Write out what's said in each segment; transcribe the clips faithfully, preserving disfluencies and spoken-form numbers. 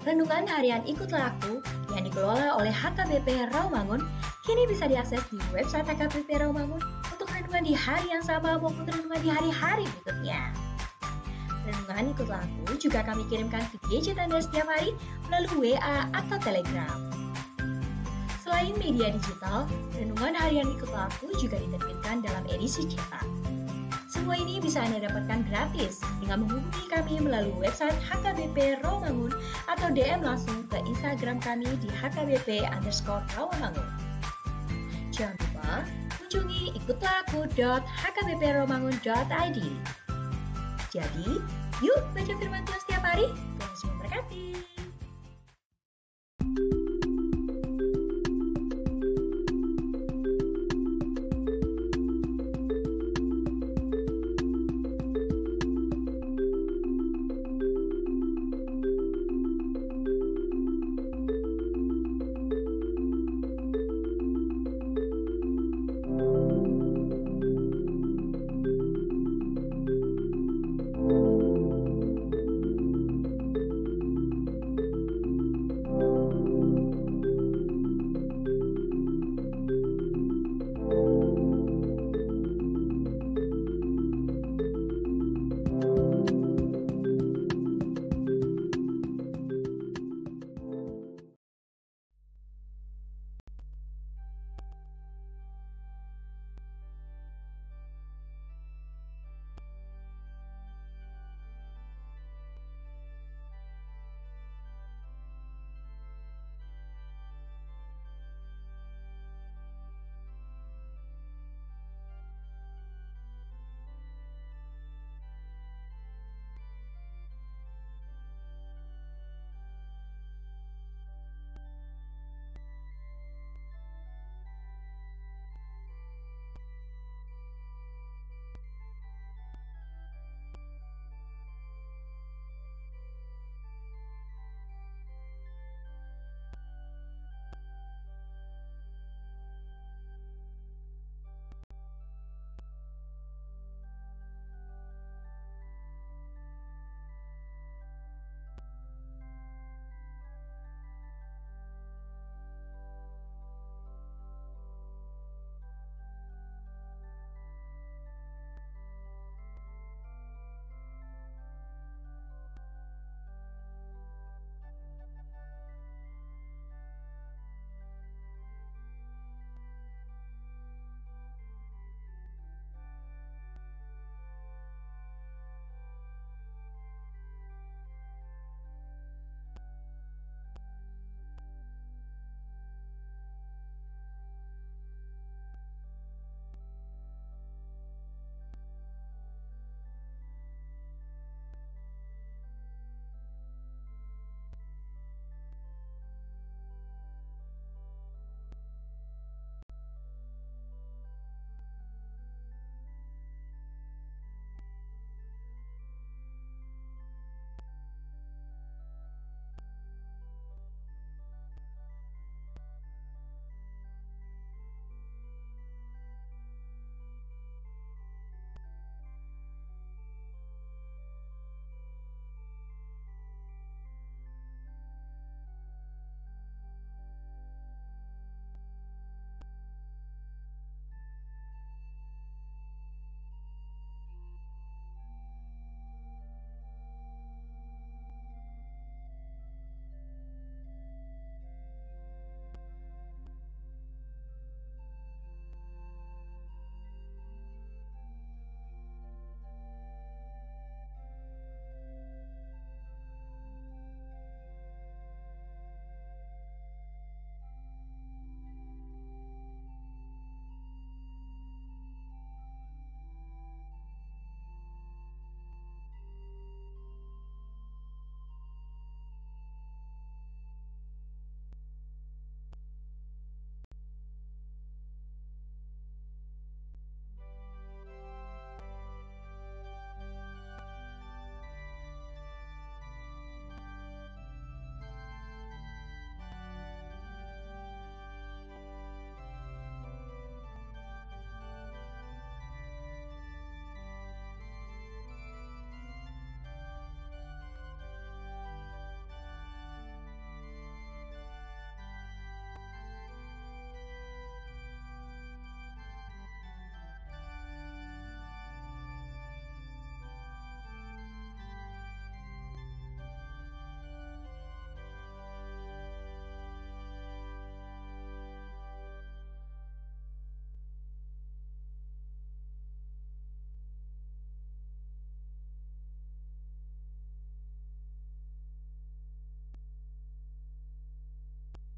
Renungan harian Ikutlah Aku yang dikelola oleh H K B P Rawamangun kini bisa diakses di website H K B P Rawamangun untuk renungan di hari yang sama maupun renungan di hari-hari berikutnya. Renungan Ikutlah Aku juga kami kirimkan ke gadget Anda setiap hari melalui W A atau Telegram. Selain media digital, renungan harian Ikutlah Aku juga diterbitkan dalam edisi cetak. Semua ini bisa Anda dapatkan gratis dengan menghubungi kami melalui website H K B P Rawamangun atau D M langsung ke Instagram kami di H K B P underscore Rawamangun. Jangan lupa kunjungi ikutlah aku dot H K B P rawamangun dot I D. Jadi, yuk baca firman Tuhan setiap hari. Tuhan Yesus memberkati.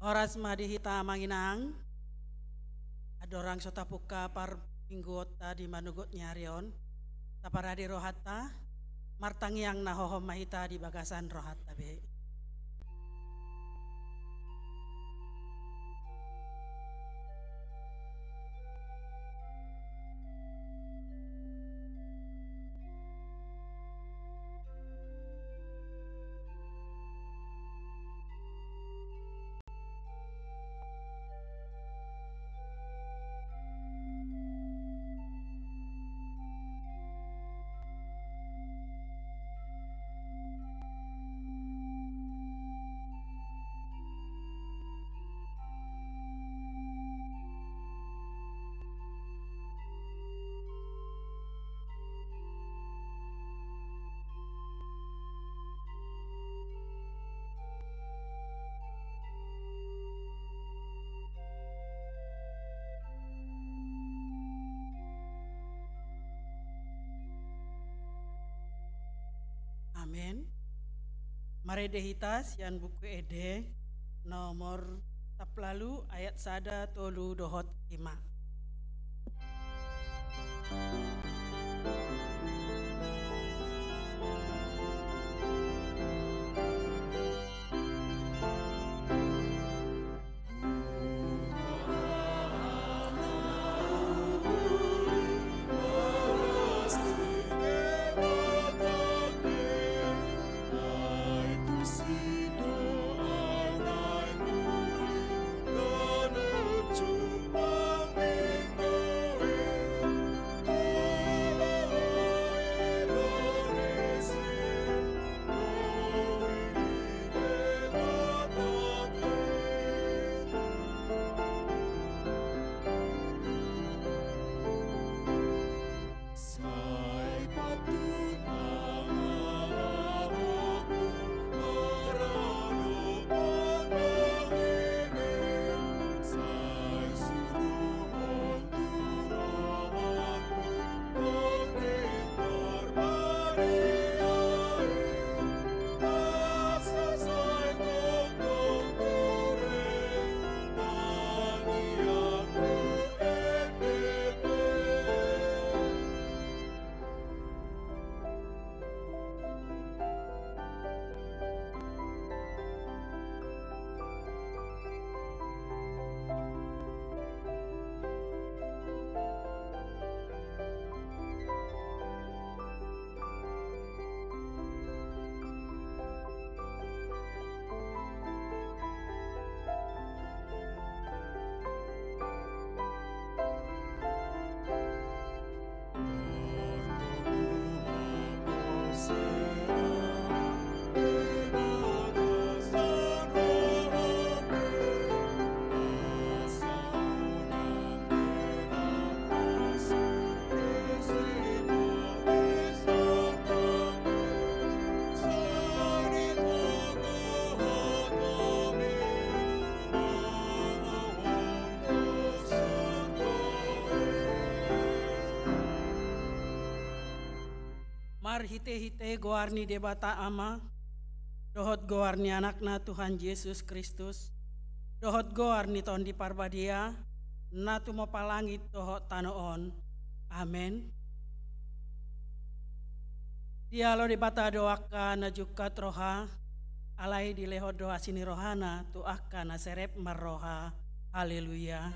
Horas ma di hita amang inang. Andorang so tapungka parmingguonta di manogot ni ari on, taparade rohanta, martangiang na hohom ma hita di bagasan rohanta be. Amen. Marende hita sian Buku Ende nomor sampulu ualu, ayat sada, tolu dohot lima. Marhitehite goar ni Debata Ama, dohot goar ni Anakna Tuhan Jesus Kristus, dohot goar ni Tondi Parbadia, na tumompa langit dohot tano on. Amen. Dialo Debata do angka na jungkat roha, alai dilehon do asi ni rohana tu angka na serep marroha. Haleluya.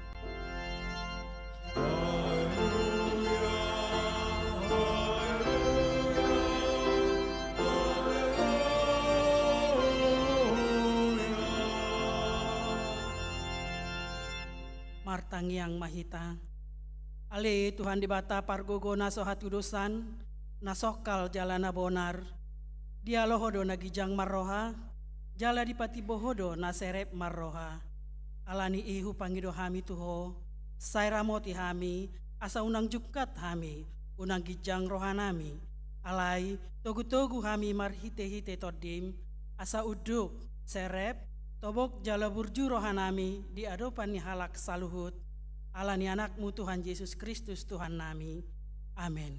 Martangiang ma hita. Ale Tuhan Debata pargogo na so hatudosan, na songkal jala na bonar, dialo Ho do na ginjang marroha, jala dipatimbo Ho do na serep marroha. Alani i hupangido hami tu Ho, sai ramoti hami, asa unang jungkat hami, unang ginjang rohanami. Alai togutogu hami marhitehite Tondim, asa unduk, serep, tobok jala burju rohanami di adopan ni halak saluhut. Alani Anakmu Tuhan Jesus Kristus Tuhannami. Amen.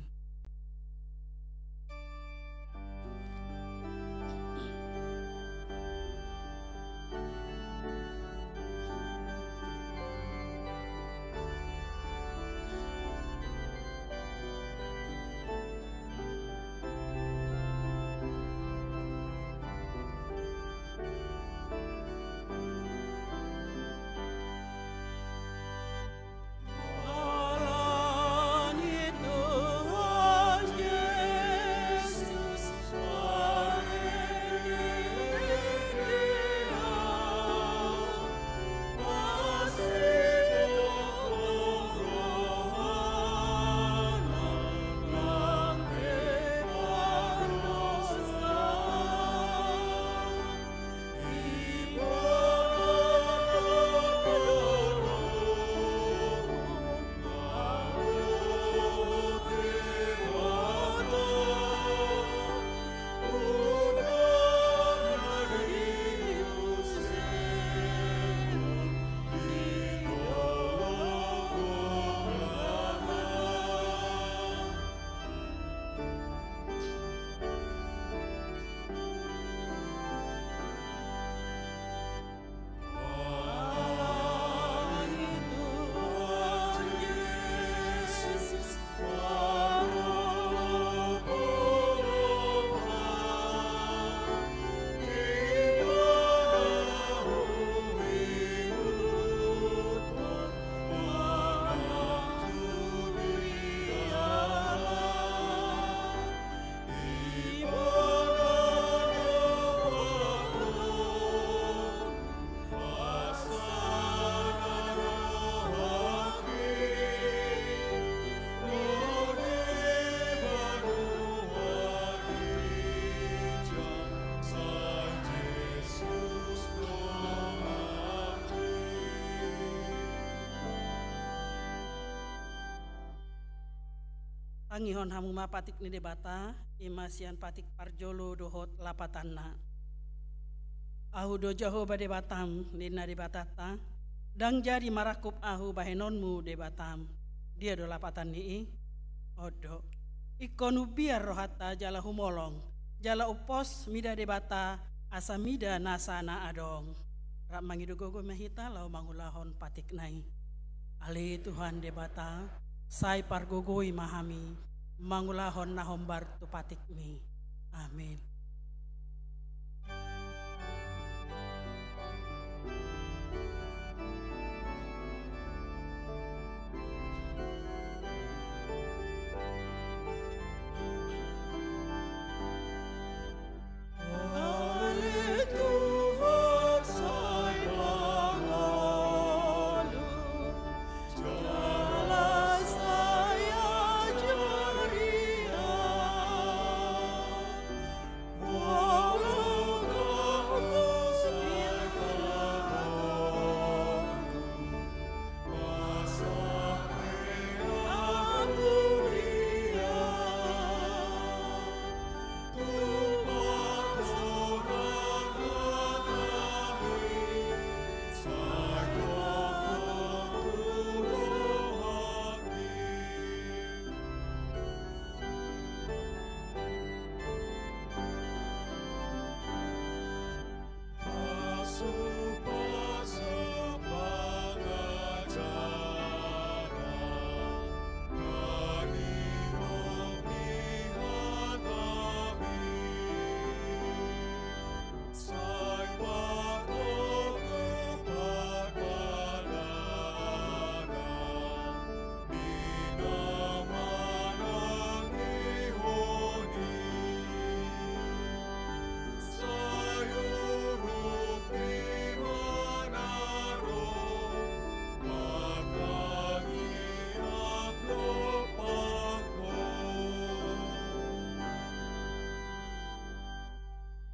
Tangihon hamu ma patik ni Debata, i ma sian patik parjolo dohot lapatanna. Ahu do Jahowa Debatam, ninna Debatanta, ndang jadi marangkup ahu bahenonmu Debatam. Dia do lapatan ni i? On do. Ingkon umbiar rohanta jala humolong, jala umpos mida Debata, asa mida nasa na adong. Rap mangido gogo ma hita laho mangulahon patikna i. Ale Tuhan Debata, sai pargogoi ma hami mangulahon na hombar tu patikmi. Amin.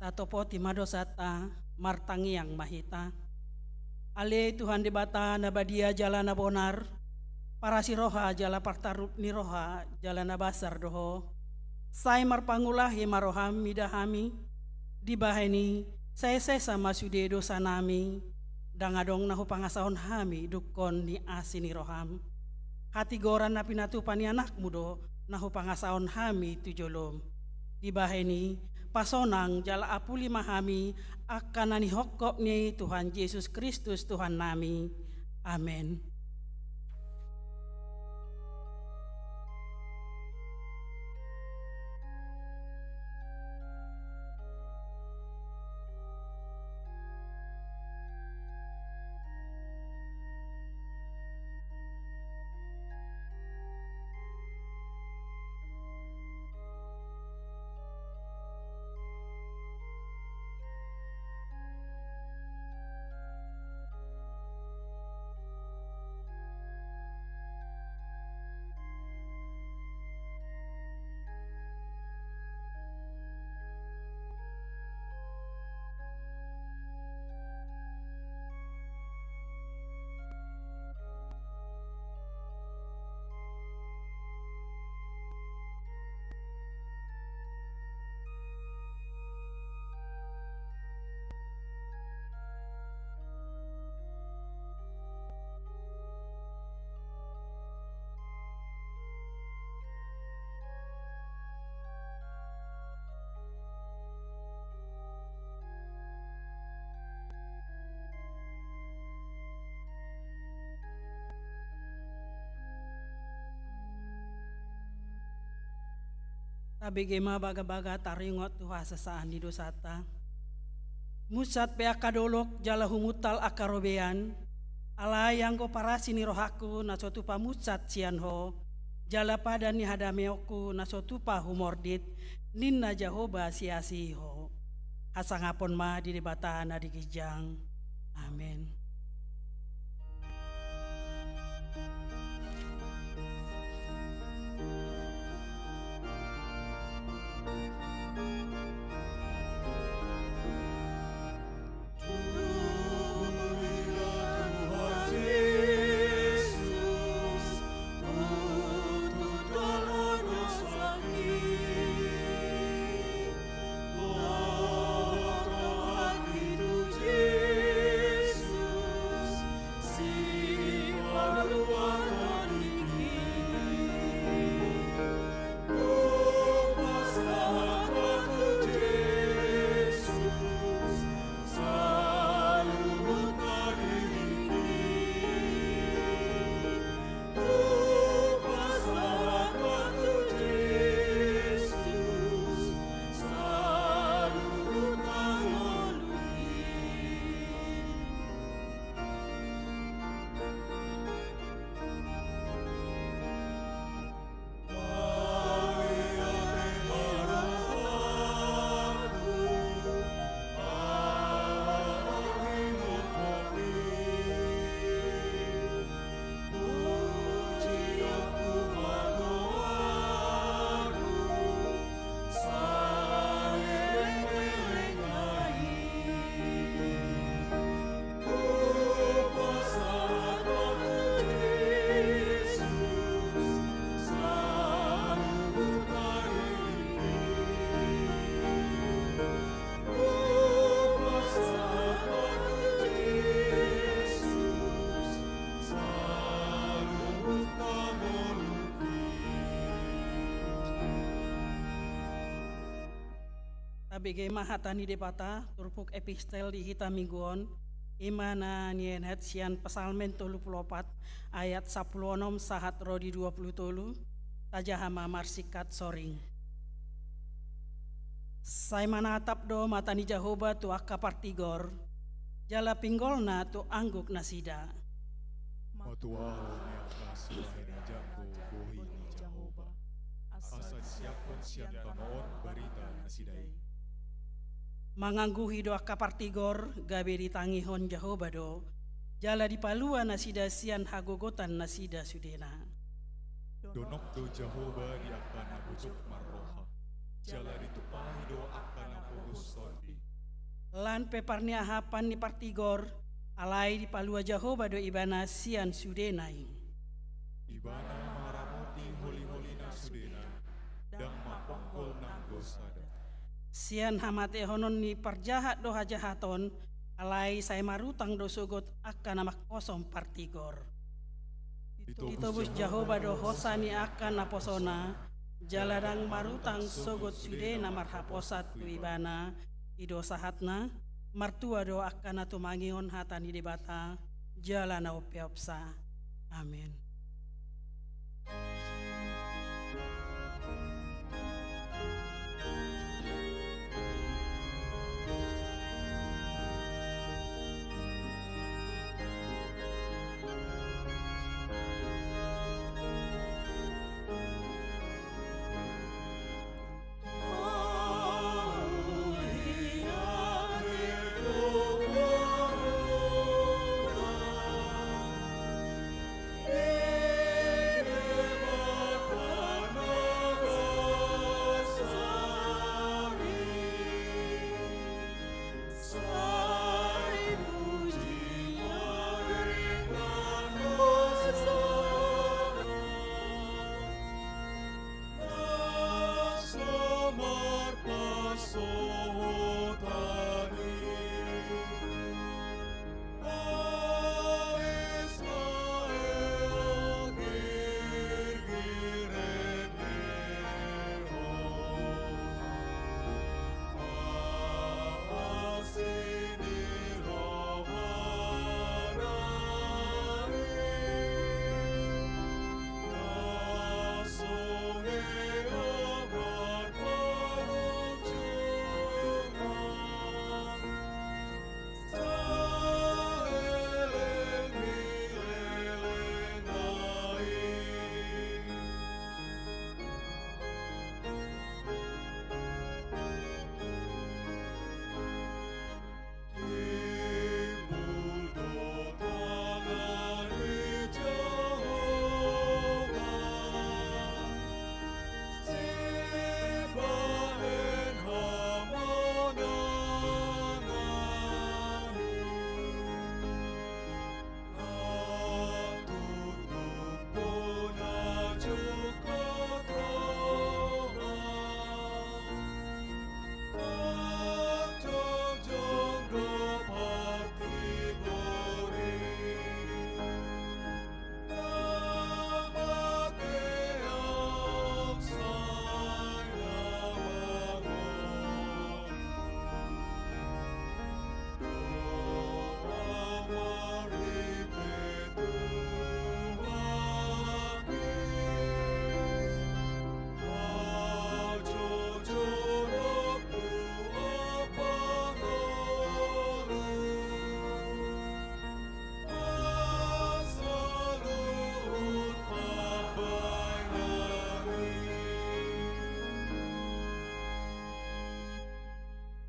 Tatopoti ma dosanta, martangiang ma hita. Ale Tuhan Debata na badia jala na bonar, parasi roha jala partarup ni roha jala na basar do Ho. Sai marpangulahi ma roham mida hami, dibahen i, sai sesa ma sude dosanami, ndang adong na hupangasahon hami dungkon ni asi ni roham. Hatigoran na pinatupa ni anakmu do na hupangasahon hami tu jolom. Dibahen i, pasonang jala apuli ma hami angka na nihophop ni Tuhan Jesus Kristus Tuhannami. Amen. Tabege ma bagabaga taringot tu hasesaan ni dosanta. Munsat pe angka dolok jala humuntal angka robean, alai anggo parasi ni rohangku na so tupa munsat sian Ho, jala padan ni hadameonku na so tupa humordit, ninna Jahowa siasi Ho. Hasangapon ma di Debata na di ginjang. Amen. Tabege ma hata ni Debata, turpuk epistel di hita minggu on, i ma na nienet sian Psalmen tolu pulu opat, ayat sampulu onom sahat ro di dua pulu tolu, tajaha ma marsingkat soring. Sai manatap do mata ni Jahowa tu angka partigor, jala pinggolna tu angguk nasida. Matuaon ni angka sibahen ni jago bohi ni Jahowa, asa disiaphon sian tano on barita nasida i. Mangangguhi do angka partigor, gabe ditangihon Jahowa do, jala dipalua nasida sian hagogotan nasida sudena. Donok do Jahowa di angka na bujung marroha, jala ditumpahi do angka na pogus tondi. Lan pe parniahapan ni partigor, alai dipalua Jahowa do ibana sian sudena i. Ibana maramoti holiholina sudena, ndang maponggol nanggo sada. Sian hamatehonon ni parjahat do hajahaton, alai sai marutang do sogot angka na manghosom partigor. Ditobus Jahowa do hosa ni angka naposona, jala ndang marutang sogot sude na marhaposan tu ibana. I do sahatna. Martua do angka na tumangihon hata ni Debata, jala na umpeopsa. Amen.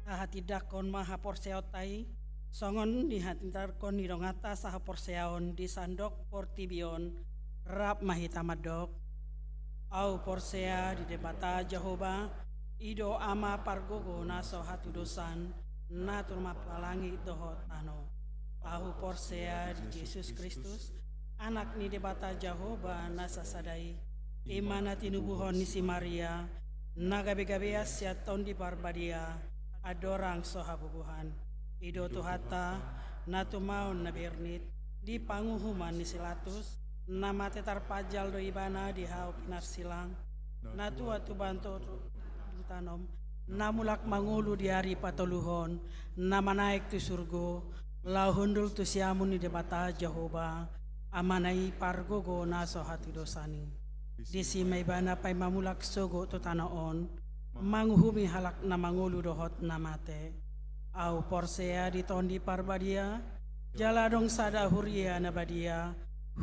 Tahatindangkon ma haporseaonta i, songon nihatindangkon ni donganta sahaporseaon di sandok portibi on. Rap ma hita mandok. Ahu porsea di Debata Jahowa, i do Ama pargogo na so hatudosan, na tumompa langit dohot tano. Ahu porsea di Jesus Kristus, Anak ni Debata Jahowa na sasada i, i ma na tinubuhon ni si Maria, na gabegabean sian Tondi Parbadia, andorang so habubuhan. I do Tuhanta, na tumaon na bernit, di panguhuman ni si Latus, na mate tarpanjal do ibana di hau pinarsilang, na tua tubu do dung tanom, na mulak mangolu di ari patoluhon, na manaek tu surgo, laho hundul tu siamun ni Debata Jahowa, Amana i pargogo na so hatidosan i. Disi ma ibana paima mulak sogot tu tano on, manguhumi halak na mangolu dohot na mate. Ahu porsea di Tondi Parbadia, jala adong sada huria na badia,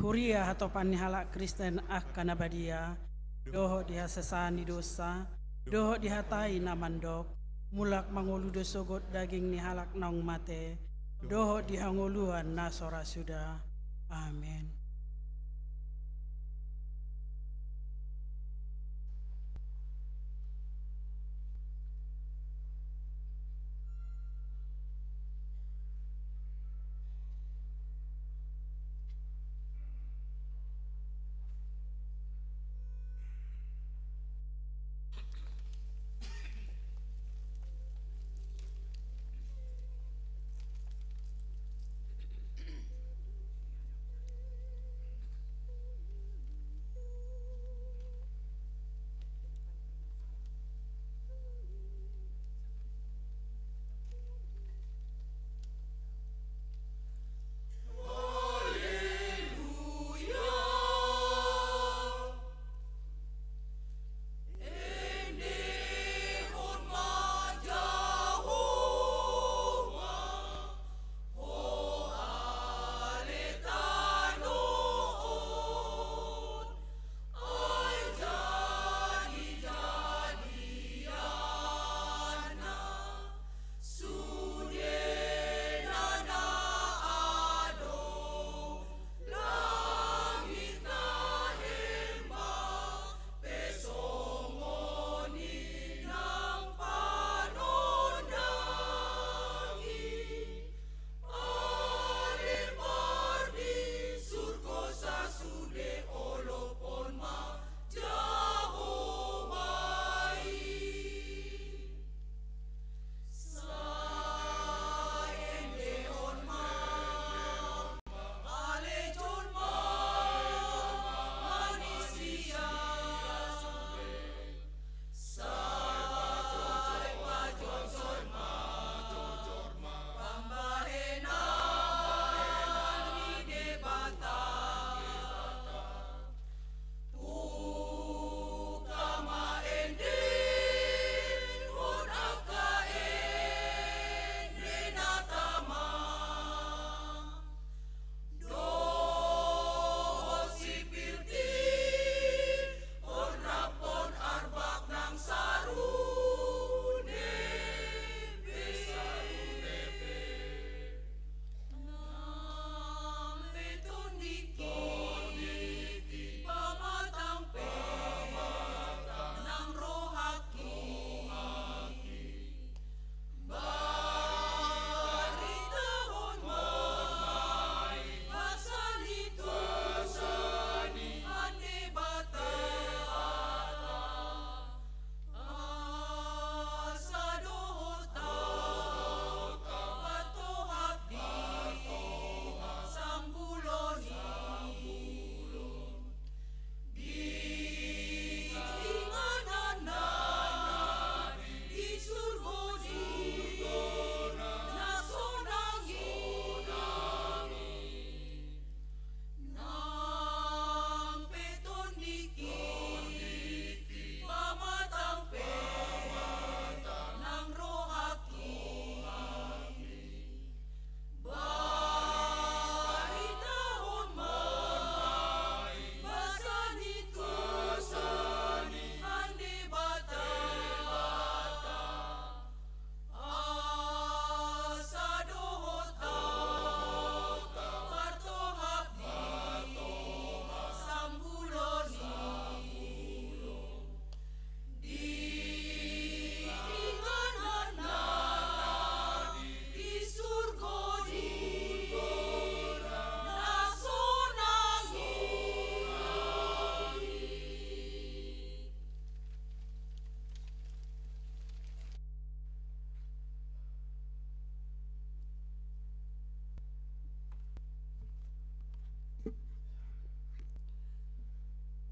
huria hatopan ni halak Kristen angka na badia, dohot di hasesaan ni dosa, dohot di hata i na mandok, mulak mangolu do sogot daging ni halak naung mate, dohot di hangoluan na so ra suda. Amen.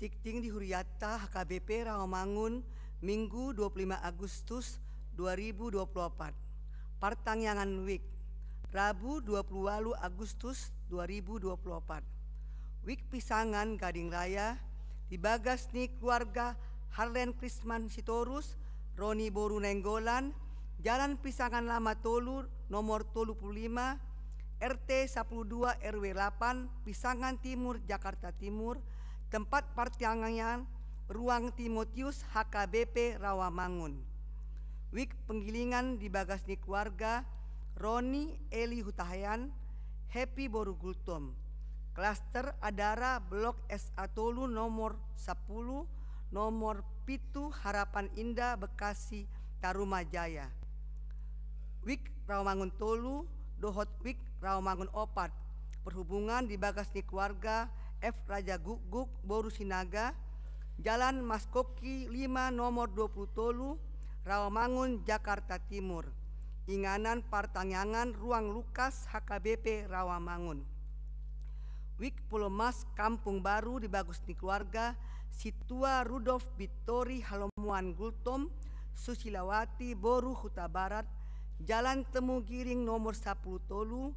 Tingting di hurianta H K B P Rawamangun, Minggu dua puluh lima Agustus dua ribu dua puluh opat. Partangiangan Wijk, Rabu dua puluh ualu Agustus dua ribu dua puluh opat. Wijk Pisangan Gading Raya, di bagas ni keluarga Harlen Krisman Sitorus, Roni boru Nainggolan, Jalan Pisangan Lama tolu, nomor tolu puluh lima, R T sapuluh dua R W delapan, Pisangan Timur, Jakarta Timur, tempat partangiangan, Ruang Timotius, H K B P Rawamangun. Wijk Penggilingan di bagas ni keluarga, Roni, Eli Hutahean, Happy boru Gultom. Klaster Adara Blok S A tolu nomor sapuluh, nomor pitu Harapan Indah Bekasi Tarumajaya. Wijk Rawamangun tolu dohot Wijk Rawamangun opat. Perhubungan di bagas ni keluarga F Raja Gukguk boru Sinaga, Jalan Maskongki lima nomor dua puluh tolu, Rawamangun, Jakarta Timur. Inganan partangiangan Ruang Lukas H K B P Rawamangun. Wijk Pulomas Kampung Baru di bagas ni keluarga Sintua Rudolf Bittori Halomoan Gultom, Susilawati boru Hutabarat, Jalan Temu Giring nomor sapuluh tolu,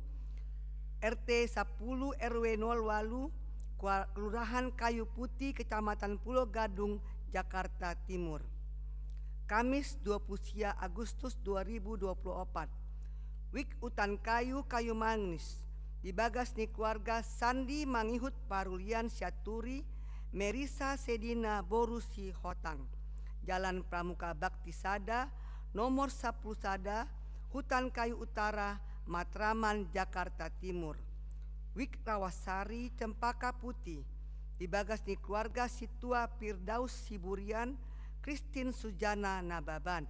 R T sapuluh R W nol ualu, Kua-, Kelurahan Kayu Putih, Kecamatan Pulo Gadung, Jakarta Timur. Kamis dua puluh sia Agustus dua ribu dua puluh opat. Wijk Utan Kayu, Kayu Manis, di bagas ni keluarga Sandi Mangihut Parulian Sianturi, Merisa Sedina boru Sihotang. Jalan Pramuka Bakti sada, nomor sapuluh sada, Hutan Kayu Utara, Matraman, Jakarta Timur. Wijk Rawasari Cempaka Putih, di bagas ni keluarga Sintua Firdaus Siburian, Kristin Sujana Nababan.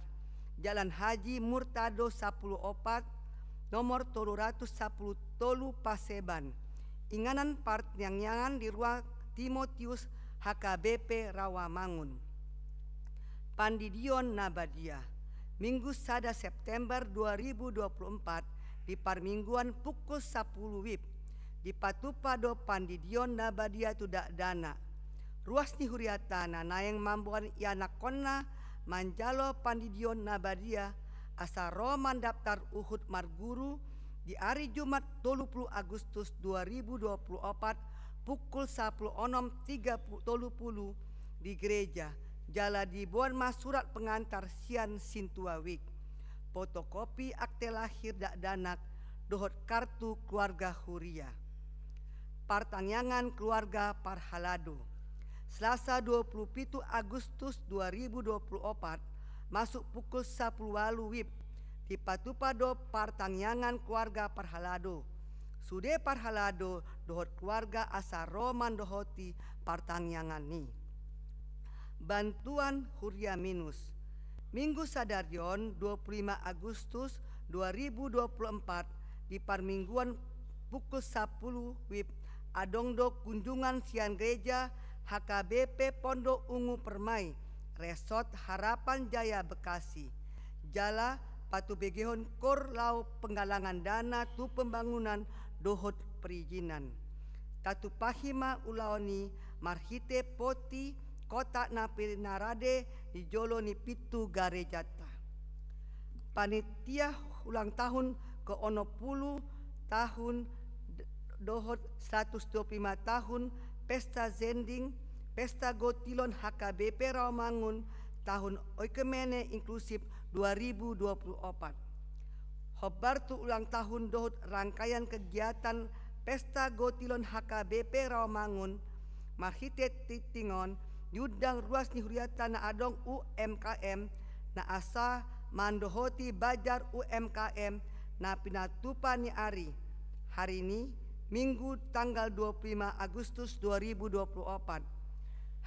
Jalan Haji Murtado sapuluh opat, nomor tolu ratus sapuluh tolu Paseban. Inganan partangiangan di Ruang Timotius H K B P Rawamangun. Pandidion na badia. Minggu sada September dua ribu dua puluh empat, di parmingguan pukul sapuluh wib, dipatupa do pandidion na badia tu dakdanak. Ruas ni huriata na naeng mamboan ianakhonna manjalo pandidion na badia asa ro mandaptar uhut marguru di ari Jumat tolu pulu Agustus dua ribu dua pulu opat, pukul sapuluh onom tiga pulu, tolu pulu di gereja, jala diboan ma surat pengantar sian sintua wijk, fotokopi akte lahir dakdanak, dohot kartu keluarga huria. Partangiangan keluarga parhalado. Selasa dua pulu pitu Agustus dua ribu dua pulu opat, masuk pukul sapuluh ualu wib, dipatupa do partangiangan keluarga parhalado. Sude parhalado dohot keluarga asa ro mandohoti partangiangan i. Bantuan huria minus. Minggu sadari on, dua pulu lima Agustus dua ribu dua pulu empat, di parmingguan pukul sapuluh wib, adong do kunjungan sian gereja H K B P Pondok Ungu Permai, Resort Harapan Jaya Bekasi. Jala patubegehon KOR laho penggalangan dana tu pembangunan dohot perizinan. Tatupahi ma ulaon i marhite poti kotak na pinarade di jolo ni pintu garejanta. Panitia ulang tahun ke onom pulu tahun d-, dohot seratus dua pulu lima tahun pesta zending, pesta gotilon H K B P Rawamangun tahun oekumene inklusif dua ribu dua pulu opat. Hombar tu ulang tahun dohot rangkaian kegiatan pesta gotilon H K B P Rawamangun, marhite tingting on, diundang ruas ni huriata na adong U M K M, na asa mandohoti bazar U M K M na pinatupa ni ari. Hari ni, Minggu tanggal dua puluh lima Agustus dua ribu dua puluh opat.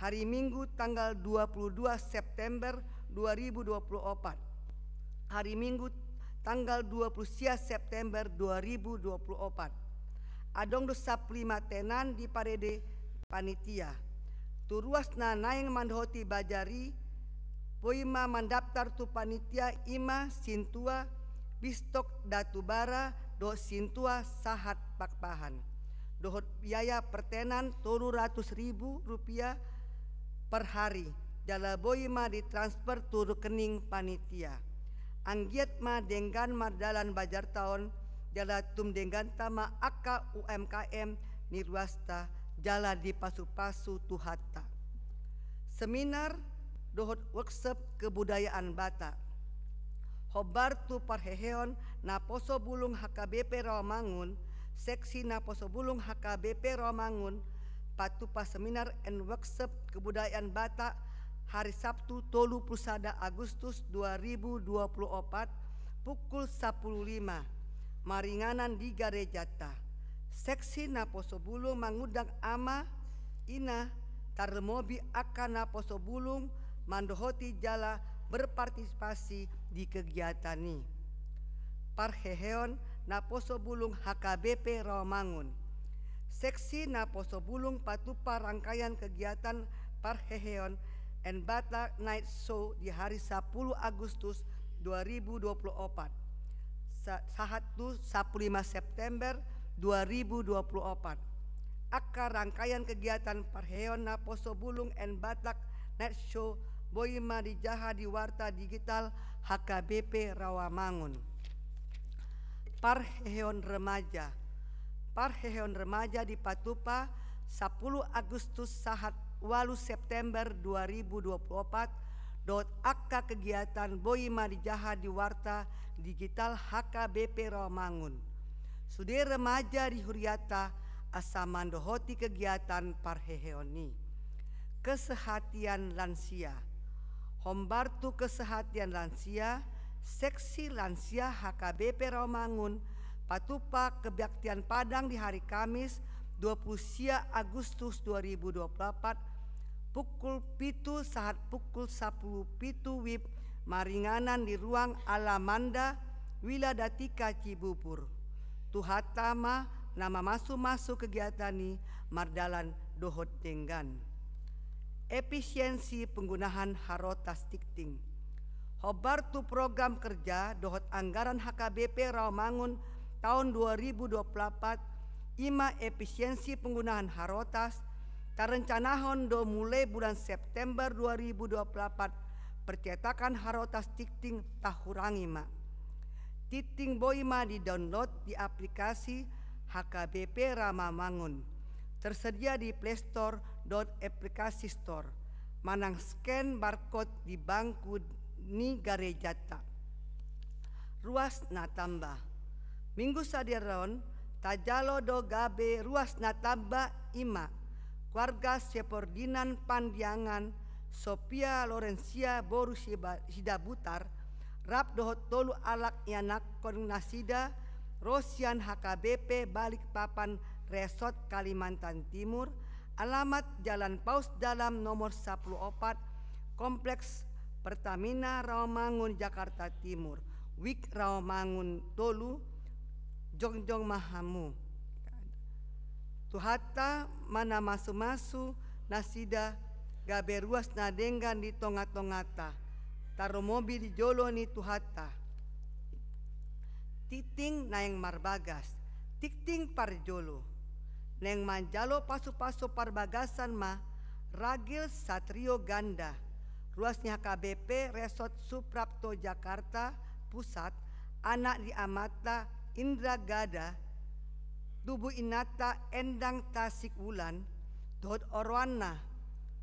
Hari Minggu tanggal dua puluh dua September dua ribu dua puluh opat. Hari Minggu tanggal dua puluh sia September dua ribu dua puluh opat. Adong do sampulu lima tenan diparade panitia. Tu ruas na naeng mandohoti bazar i, boi ma mandaptar tu panitia i ma sintua Bistok Datubara dohot sintua Sahat Pakpahan, dohot biaya per tenan tolu ratus ribu rupiah per hari, jala boi ma ditransfer tu rekening panitia. Anggiat ma denggan mardalan bajarta on, jala tum dengganta ma angka U M K M ni ruasta, jala dipasupasu Tuhanta. Seminar dohot workshop kebudayaan Batak. Hombar tu parheheon naposo bulung H K B P Rawamangun, seksi naposo bulung H K B P Rawamangun, patupa seminar and workshop kebudayaan Batak, hari Sabtu tolu puluh sada Agustus dua ribu dua puluh opat, pukul sapuluh lima, maringanan di garejata. Seksi naposo bulung mangundang ama, ina, tarlumobi angka naposo bulung mandohoti jala berpartisipasi di kegiatan i. Parheheon naposo bulung H K B P Rawamangun. Seksi naposo bulung patupa rangkaian kegiatan parheheon and Batak Night Show di hari sapuluh Agustus dua ribu dua puluh opat. Sa-, sahat tu sapuluh lima September dua ribu dua puluh opat. Angka rangkaian kegiatan parheheon naposo bulung and Batak Night Show boi ma dijaha di warta digital H K B P Rawamangun. Parheheon remaja. Parheheon remaja dipatupa sapuluh Agustus sahat ualu September dua ribu dua puluh opat, dohot angka kegiatan boi ma dijaha di warta digital H K B P Rawamangun. Sude remaja di huriata asa mandohoti kegiatan parheheon i. Kesehatan lansia. Hombar tu kesehatan lansia, seksi lansia H K B P Rawamangun patupa kebaktian Padang di hari Kamis dua puluh sia Agustus dua ribu dua puluh opat, pukul pitu sahat pukul sapuluh pitu wib, maringanan di ruang Alamanda, Wiladatika Cibubur. Tuhanta ma na mamasumasu kegiatan i mardalan dohot denggan. Efisiensi penggunaan harotas tingting. Hombar tu program kerja dohot anggaran H K B P Rawamangun taon dua ribu dua puluh opat, i ma efisiensi penggunaan harotas, tarencanahon do mulai bulan September dua ribu dua puluh opat, percetakan harotas tingting tahurangi ma. Tingting boi ma di-download di aplikasi H K B P Rawamangun. Tersedia di Play Store dohot Aplikasi Store. Manang scan barcode di bangku ni garejata. Ruas na tamba. Minggu sadari on, tajalo do gabe ruas na tamba, i ma keluarga Sepordinan Pandiangan, Sofia Lorensia boru Siba-, Sidabutar, rap dohot tolu halak ianakhon nasida, ro sian H K B P Balikpapan, Resort Kalimantan Timur, alamat Jalan Paus Dalam nomor sapuluh opat, Kompleks Pertamina Rawamangun, Jakarta Timur, Wik Rawamangun tolu, jongjong ma hamu. Tuhanta ma na mamasumasu nasida gabe ruas na denggan di tongatonganta, tarlumobi di jolo ni Tuhanta. Tingting naeng marbagas, tingting parjolo. Naeng manjalo pasupasu parbagasan ma Ragil Satrio Ganda, ruas ni H K B P Resort Suprapto Jakarta Pusat, anak ni amanta Indra Ganda, tubu inanta Endang Tasik Wulan, dohot oroanna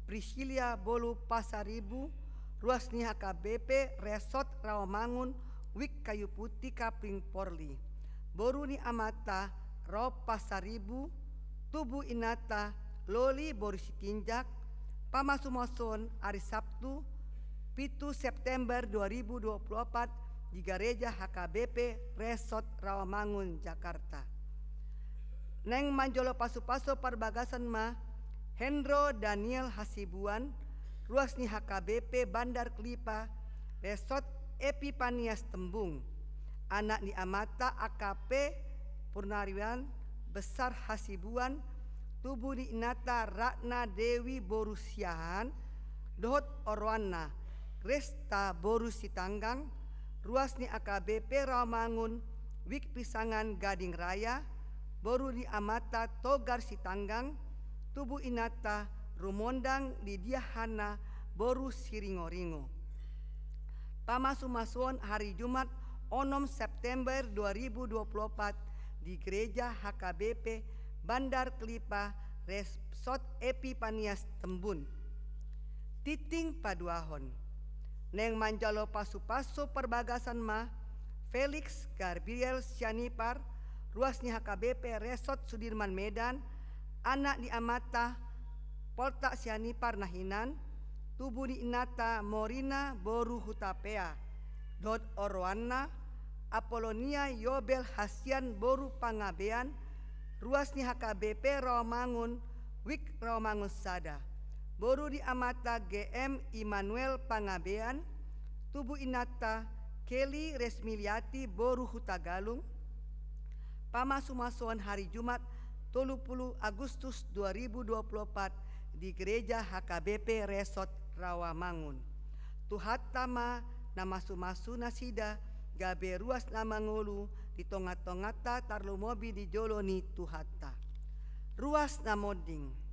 Priscilia boru Pasaribu, ruas ni H K B P Resort Rawamangun, Wik Kayu Putih, Kapling Porli. Boru ni amanta Rop Pasaribu, tubu inanta Loli boru Sitinjak, pamasumasuon hari Sabtu, pitu September dua ribu dua puluh opat, di Gareja H K B P Resort Rawamangun, Jakarta. Naeng manjalo pasupasu parbagasan ma Hendro Daniel Hasibuan, ruas ni H K B P Bandar Kelipa, Resort Epipanias Tembung, anak ni amanta A K P Purnariwan Besar Hasibuan, tubu ni inanta Ratna Dewi boru Siahaan, dohot oroanna Resta boru Sitanggang, ruas ni H K B P Rawamangun, Wik Pisangan Gading Raya, boru ni amanta Togar Sitanggang, tubu inanta Rumondang Lidia Hanna boru Siringoringo. Pamasumasuon hari Jumat onom September dua ribu dua puluh opat di Gereja H K B P Bandar Kelipah, Resort Epipanias Tambun. Tingting paduahon. Naeng manjalo pasupasu parbagason ma Felix Gabriel Sianipar, ruas ni H K B P Resort Sudirman Medan, anak ni amanta Poltak Sianipar na hinan, tubu ni inanta Morina boru Hutapea, dohot oroanna Apolonia Yobel Hasian boru Pangabean, ruas ni H K B P Rawamangun, Wik Rawamangun sada. Boru ni amanta G M Immanuel Pangabean, tubu inanta Kelly Resmiliati boru Hutagalung. Pamasumasuon hari Jumat tolu puluh Agustus dua ribu dua puluh opat di Gereja H K B P Resort Rawamangun. Tuhanta ma na masumasu nasida gabe ruas na mangolu di tongatonganta, tarlumobi di jolo ni Tuhanta. Ruas na monding.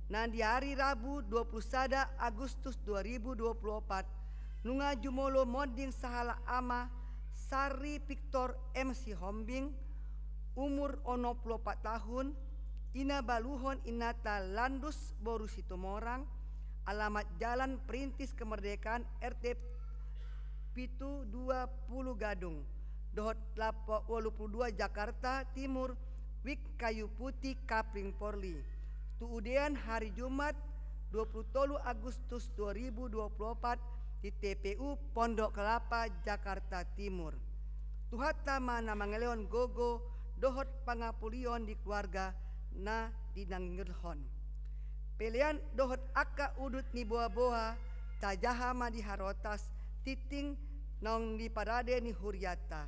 Na di ari Rabu dua puluh sada Agustus dua ribu dua puluh opat, nunga jumolo monding sahalak ama Sarri Victor M Sihombing, umur onom puluh opat tahun, ina baluhon inanta Landus boru Situmorang, alamat Jalan Perintis Kemerdekaan R T pitu dua puluh Gadung, dohot lapo ualu puluh dua Jakarta Timur, Wik Kayu Putih Kapling Porli. Tu udean hari Jumat dua puluh tolu Agustus dua ribu dua puluh opat di T P U Pondok Kelapa, Jakarta Timur. Tuhanta ma na mangalehon gogo dohot pangapulion di keluarga na dinangiangkon. Pelean dohot angka udut ni boaboa tajaha ma di harotas tingting naung diparade ni hurianta.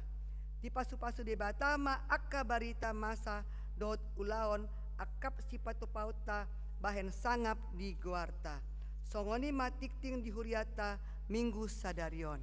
Dipasupasu Debata ma angka barita masa dohot ulaon angka sipatupaonta bahen sangap di goarta. Songon i ma tingting di hurianta Minggu sadari on.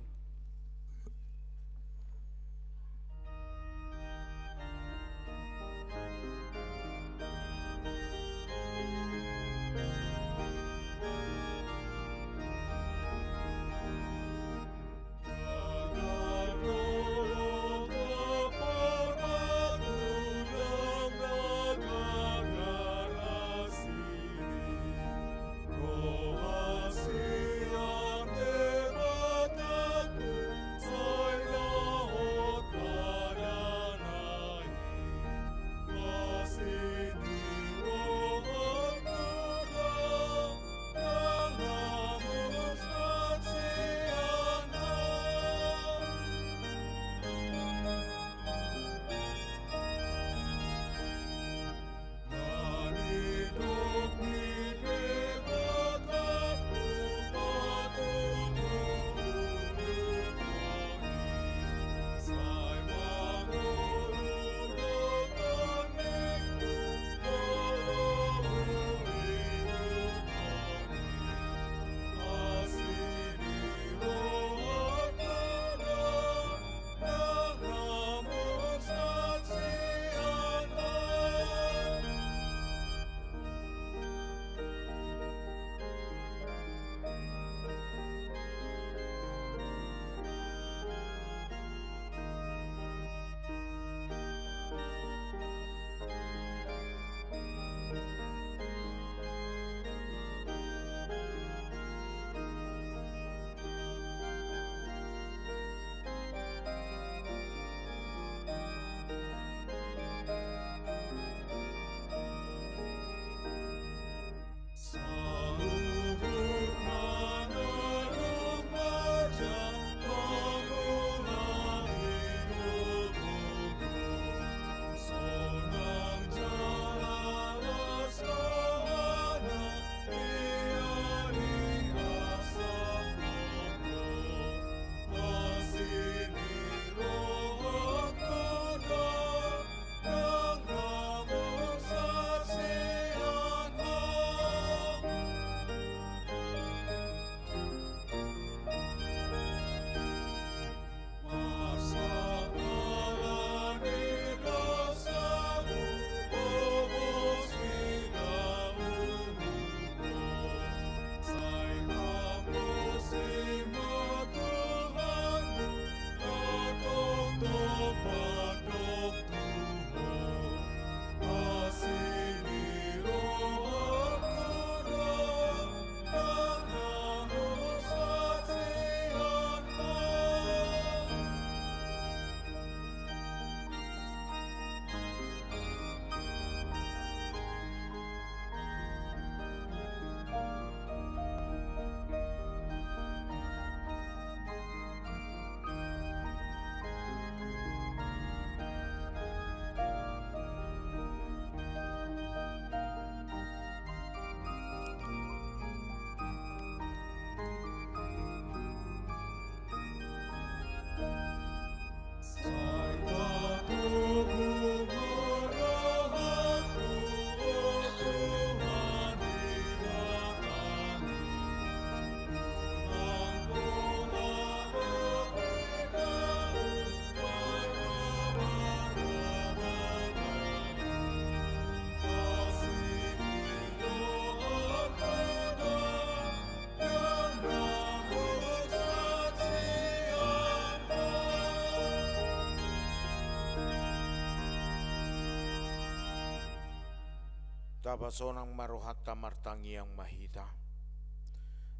Tapasonang ma rohanta, martangiang ma hita.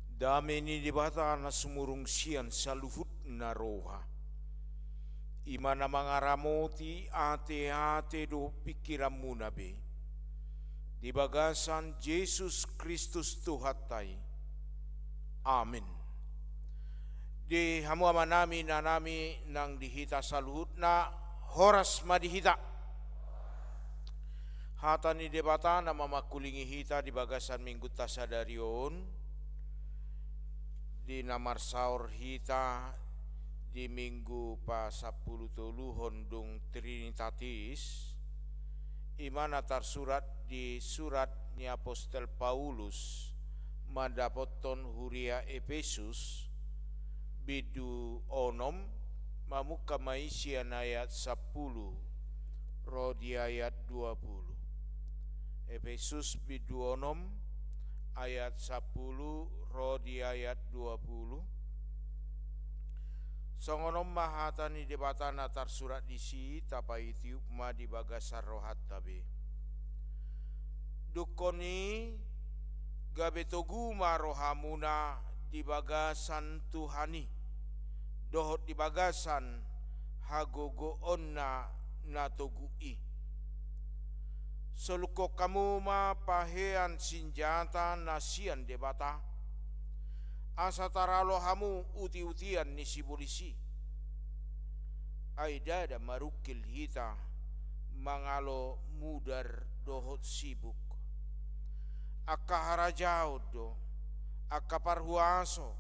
Dame ni Debata na sumurung sian saluhutna roha, i ma na mangaramoti ateate dohot pingkiranmuna be, di bagasan Jesus Kristus Tuhanta i. Amen. Di hamu amanami, inanami, nang di hita saluhutna, horas ma di hita. Hata ni Debata na mamangkulingi hita di bagasan minggunta sadari on, di na marsaor hita di Minggu pasampulu toluhon dung Trinitatis, i ma na tarsurat di surat ni apostel Paulus mandapothon huria Epesus, bindu onom, mamungka ma i sian ayat sampulu ro di ayat dua pulu. Epesus bindu onom, ayat sampulu ro di ayat dua pulu. Songon on ma hata ni Debata na tarsurat disi, tapaitiup ma di bagasan rohanta be. Dungkon i, gabe togu ma rohamuna di bagasan Tuhan i, dohot di bagasan hagogoonna na togu i. Solukkon hamu ma pahean sinjata na sian Debata, asa taralo hamu utiutian ni sibolis i. Ai ndada marungkil hita mangalo mudar dohot sibuk. Angka harajaon do, angka parhuaso,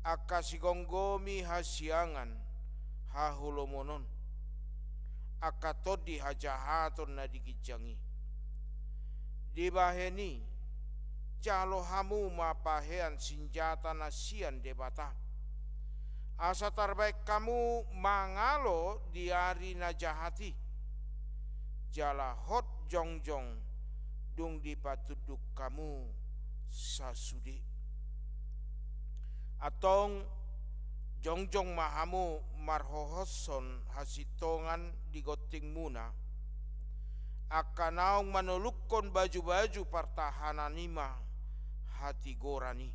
angka sigomgomi hasiangan, haholomonon, angka tondi hajahaton na di ginjang i. Dibahen i, jalo hamu ma pahean sinjata na sian Debata, asa tarbahen hamu mangalo di ari na jahat i, jala hot jongjong dung dipatunduk hamu sasude. Antong, jongjong ma hamu marhohoshon hasintongan di gontingmuna, angka naung manolukhon bajubaju partahanan i ma hatigoran i.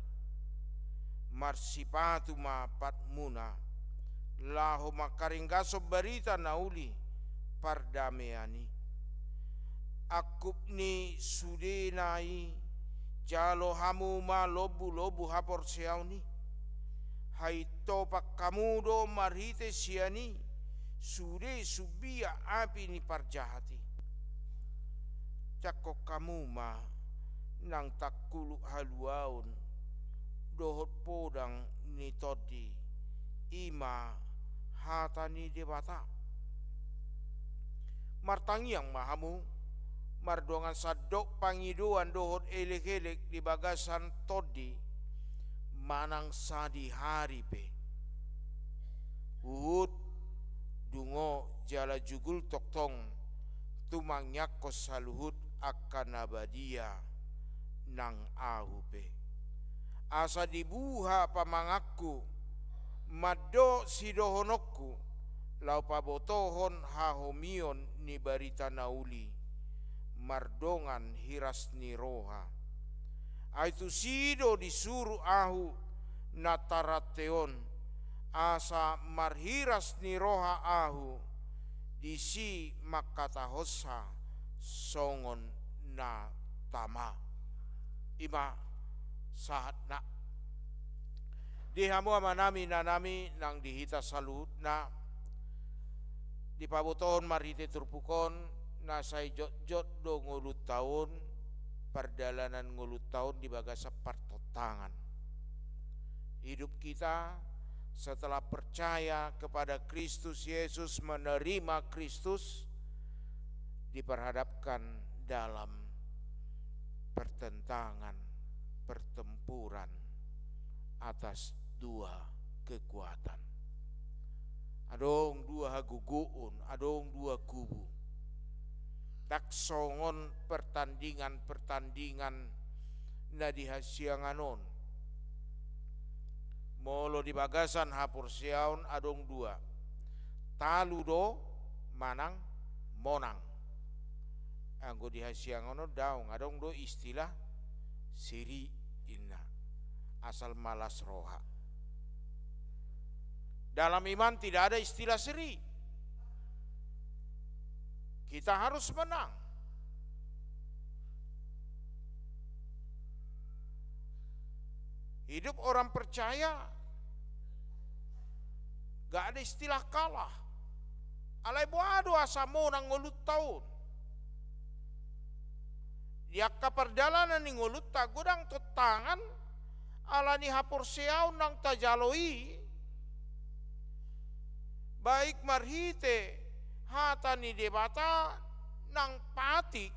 Marsipatu ma patmuna, laho mangkaringgashon barita na uli pardamean i. Angkup ni sudena i, jalo hamu ma lombulombu haporseaon i. Haintopan hamu do marhite sian i sude sumbiak api ni parjahat i. Jangkon hamu ma nang tangkuluk haluaon dohot podang ni tondi, i ma hata ni Debata. Martangiang ma hamu mardongan sandok pangidoan dohot elekelek di bagasan tondi manang sadihari pe. Huhut dungo jala jugul tongtong tumangiangkon saluhut angka na badia nang ahu pe, asa dibuha pamanganku mandok sidohononku, laho pabotohon hahomion ni barita na uli mardongan hiras ni roha. Ai tusi do disuru ahu na tarante on, asa marhiras ni roha ahu, disi mangkatahonsa songon na tama. I ma sahatna. Di hamu amanami, inanami, nang di hita saluhutna, dipabotohon marhite turpuk on, na sai jotjot do ngolunta on, pardalanan ngolunta on di bagasan partontangan. Hidup kita setelah percaya kepada Kristus Yesus, menerima Kristus, diperhadapkan dalam pertentangan, pertempuran atas dua kekuatan. Adong dua hagogoon, adong dua kubu. Ndang songon pertandingan-pertandingan na di hasiangan on. Molo di bagasan haporseaon adong dua. Talu do manang monang. Anggo di hasiangan on daong, adong do istilah seri inna, asal malas roha. Dalam iman tidak ada istilah seri. Kita harus menang. Hidup orang percaya gak ada istilah kalah. Alai boha do asa monang ngolunta on? Di angka pardalanan ni ngolunta godang tantangan ala ni haporseaon naung tajalo i, baik marhite hata ni Debata nang patik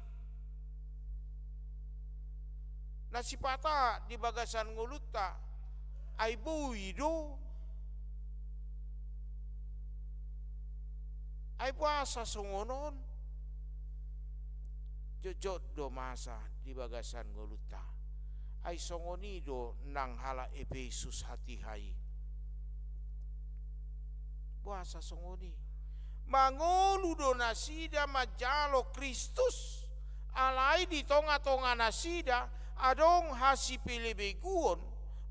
na sipata di bagasan ngolunta, ai boi do. Ai boasa songon on? Jotjot do masa di bagasan ngolunta. Ai songon i do nang halak Epesus hatiha i. Boasa songon i? Mangolu do nasida manjalo Kristus, alai di tongatonga nasida adong hasipelebeguon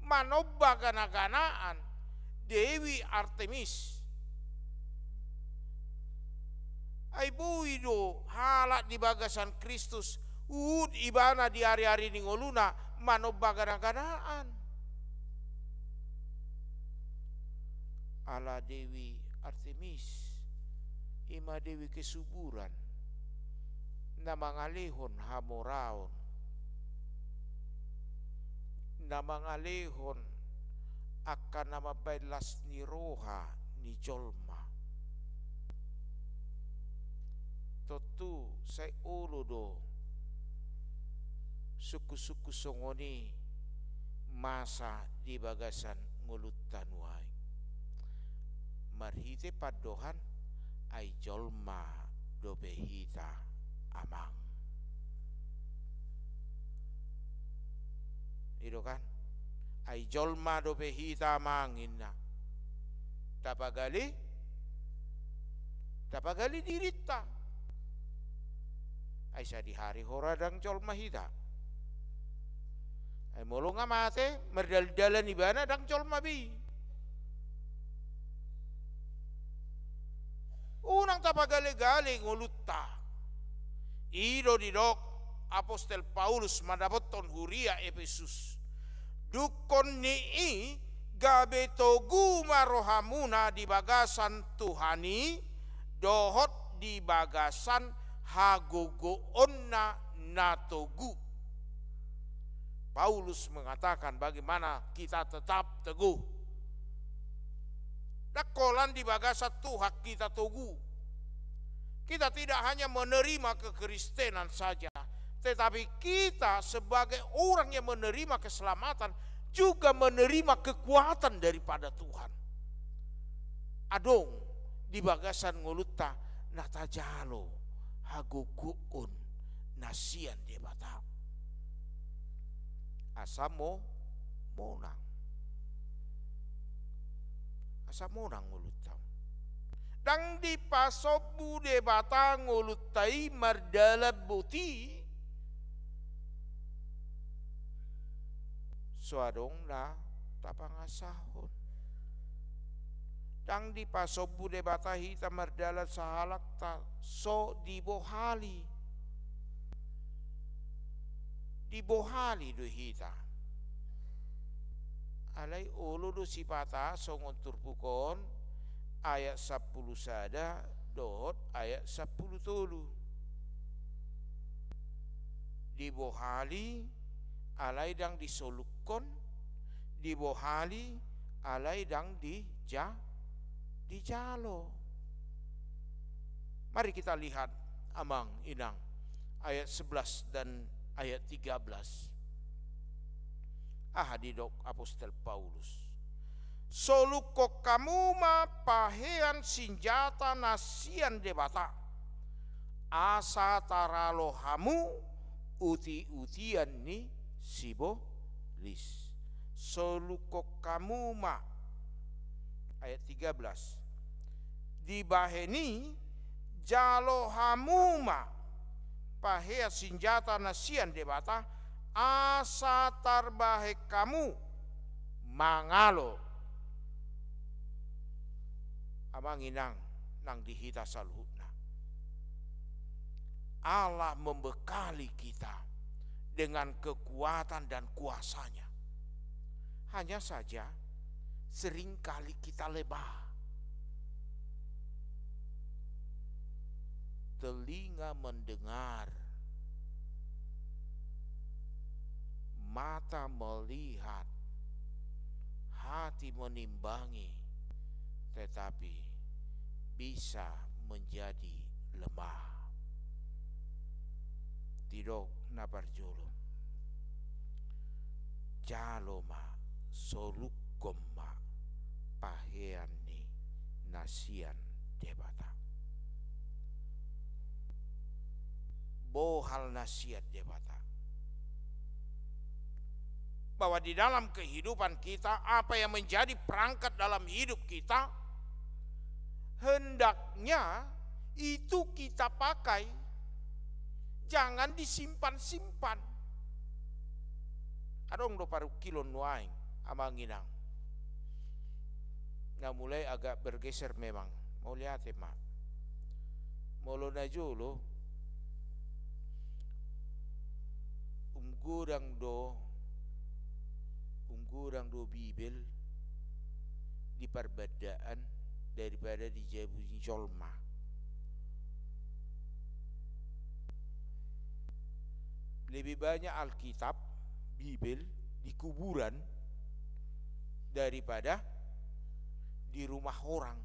manomba ganaganaan Dewi Artemis. Ai boi do halak di bagasan Kristus, huhut ibana di ariari ni ngoluna manomba ganaganaan. Ala Dewi Artemis, i ma dewi kesuburan, na mangalehon hamoraon, na mangalehon angka na mambahen las ni roha ni jolma. Tontu sai olo do sungkunsungkun songon i masa di bagasan ngolunta nuaeng. Marhite pandohan, ai jolma dope hita, Amang. I do kan? Ai jolma dope hita, Amang, inna. Tapagale, tapagale dirinta. Ai sadihari hora ndang jolma hita. Ai molo nga mate, mardalandalan ibana ndang jolma be i. Unang tapagalegale ngolunta. I do didok apostel Paulus mandapothon huria Epesus. Dungkon ni i gabe togu ma rohamuna di bagasan Tuhan i, dohot di bagasan hagogoonna na togu. Paulus mengatakan bagaimana kita tetap teguh. Ndang holan di bagasan Tuhan kita togu. Kita tidak hanya menerima kekristenan saja, tetapi kita sebagai orang yang menerima keselamatan juga menerima kekuatan daripada Tuhan. Adong di bagasan ngolunta na tajalo hagogoon na sian Debata. Asa mo, monang. Asa monang ngolunta. Ndang dipasombu Debata ngolunta i mardalan boti, so adong na tapangasahon. Ndang dipasombu Debata hita mardalan sahalakta so dibohali. Dibohali do hita. Alai olo do sipata songon turpuk on, ayat sampulu sada dohot ayat sampulu tolu. Dibohali alai ndang disolukkon, dibohali alai ndang dija-, dijalo. Mari kita lihat, Amang, Inang, ayat sebelas dan ayat tiga belas. Aha didok apostel Paulus? Solukkon hamu ma pahean sinjata na sian Debata, asa taralo hamu uti-utian ni sibolis. Solukkon hamu ma. Ayat tiga belas. Dibahen i jalo hamu ma pahean sinjata na sian Debata, asa tarbahen hamu mangalo. Amang inang nang di hita saluhutna, Allah membekali kita dengan kekuatan dan kuasa-Nya. Hanya saja, seringkali kita lemah. Telinga mendengar, mata melihat, hati menimbangi, tetapi bisa menjadi lemah. Didok na parjolo, jalo ma, solukhon ma pahean ni na sian Debata. Bohal na sian Debata. Bahwa di dalam kehidupan kita, apa yang menjadi perangkat dalam hidup kita, hendaknya itu kita pakai, jangan disimpan-simpan. Adong do parungkilon nuaeng, amang inang, na mulai agak bergeser memang. Mauliate ma. Molo na jolo, um godang do, um godang do Bibel di parbandaan daripada di jabu ni jolma. Lebih banyak Alkitab, Bibel, di kuburan daripada di rumah orang.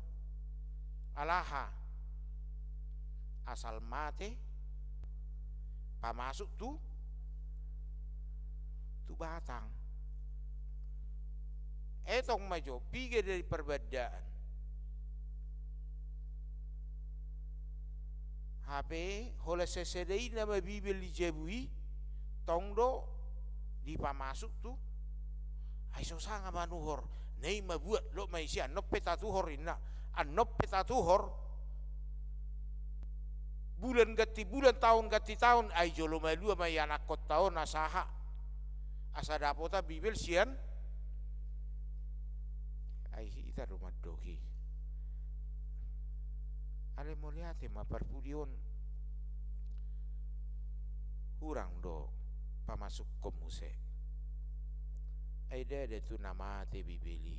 Alaha? Asal mate, pamasuk tu, tu batang. Etong ma jo, piga dari parbandaan. Hape holan sasada i nama Bibel di jabu i, tong do dipamasuk tu. Ai so sanga manuhor, na i ma buat, lot ma isi, annon pe tatuhor inna. Annon pe tatuhor, bulan ganti bulan, taon ganti taon, ai jolo malua ma ianakhonta on asa aha, asa dapotan Bibel sian. Ai hita do mandok i. Alai mauliate ma, parpudi on hurang do pamasukhon muse. Ai ndada tu na mate Bibel i,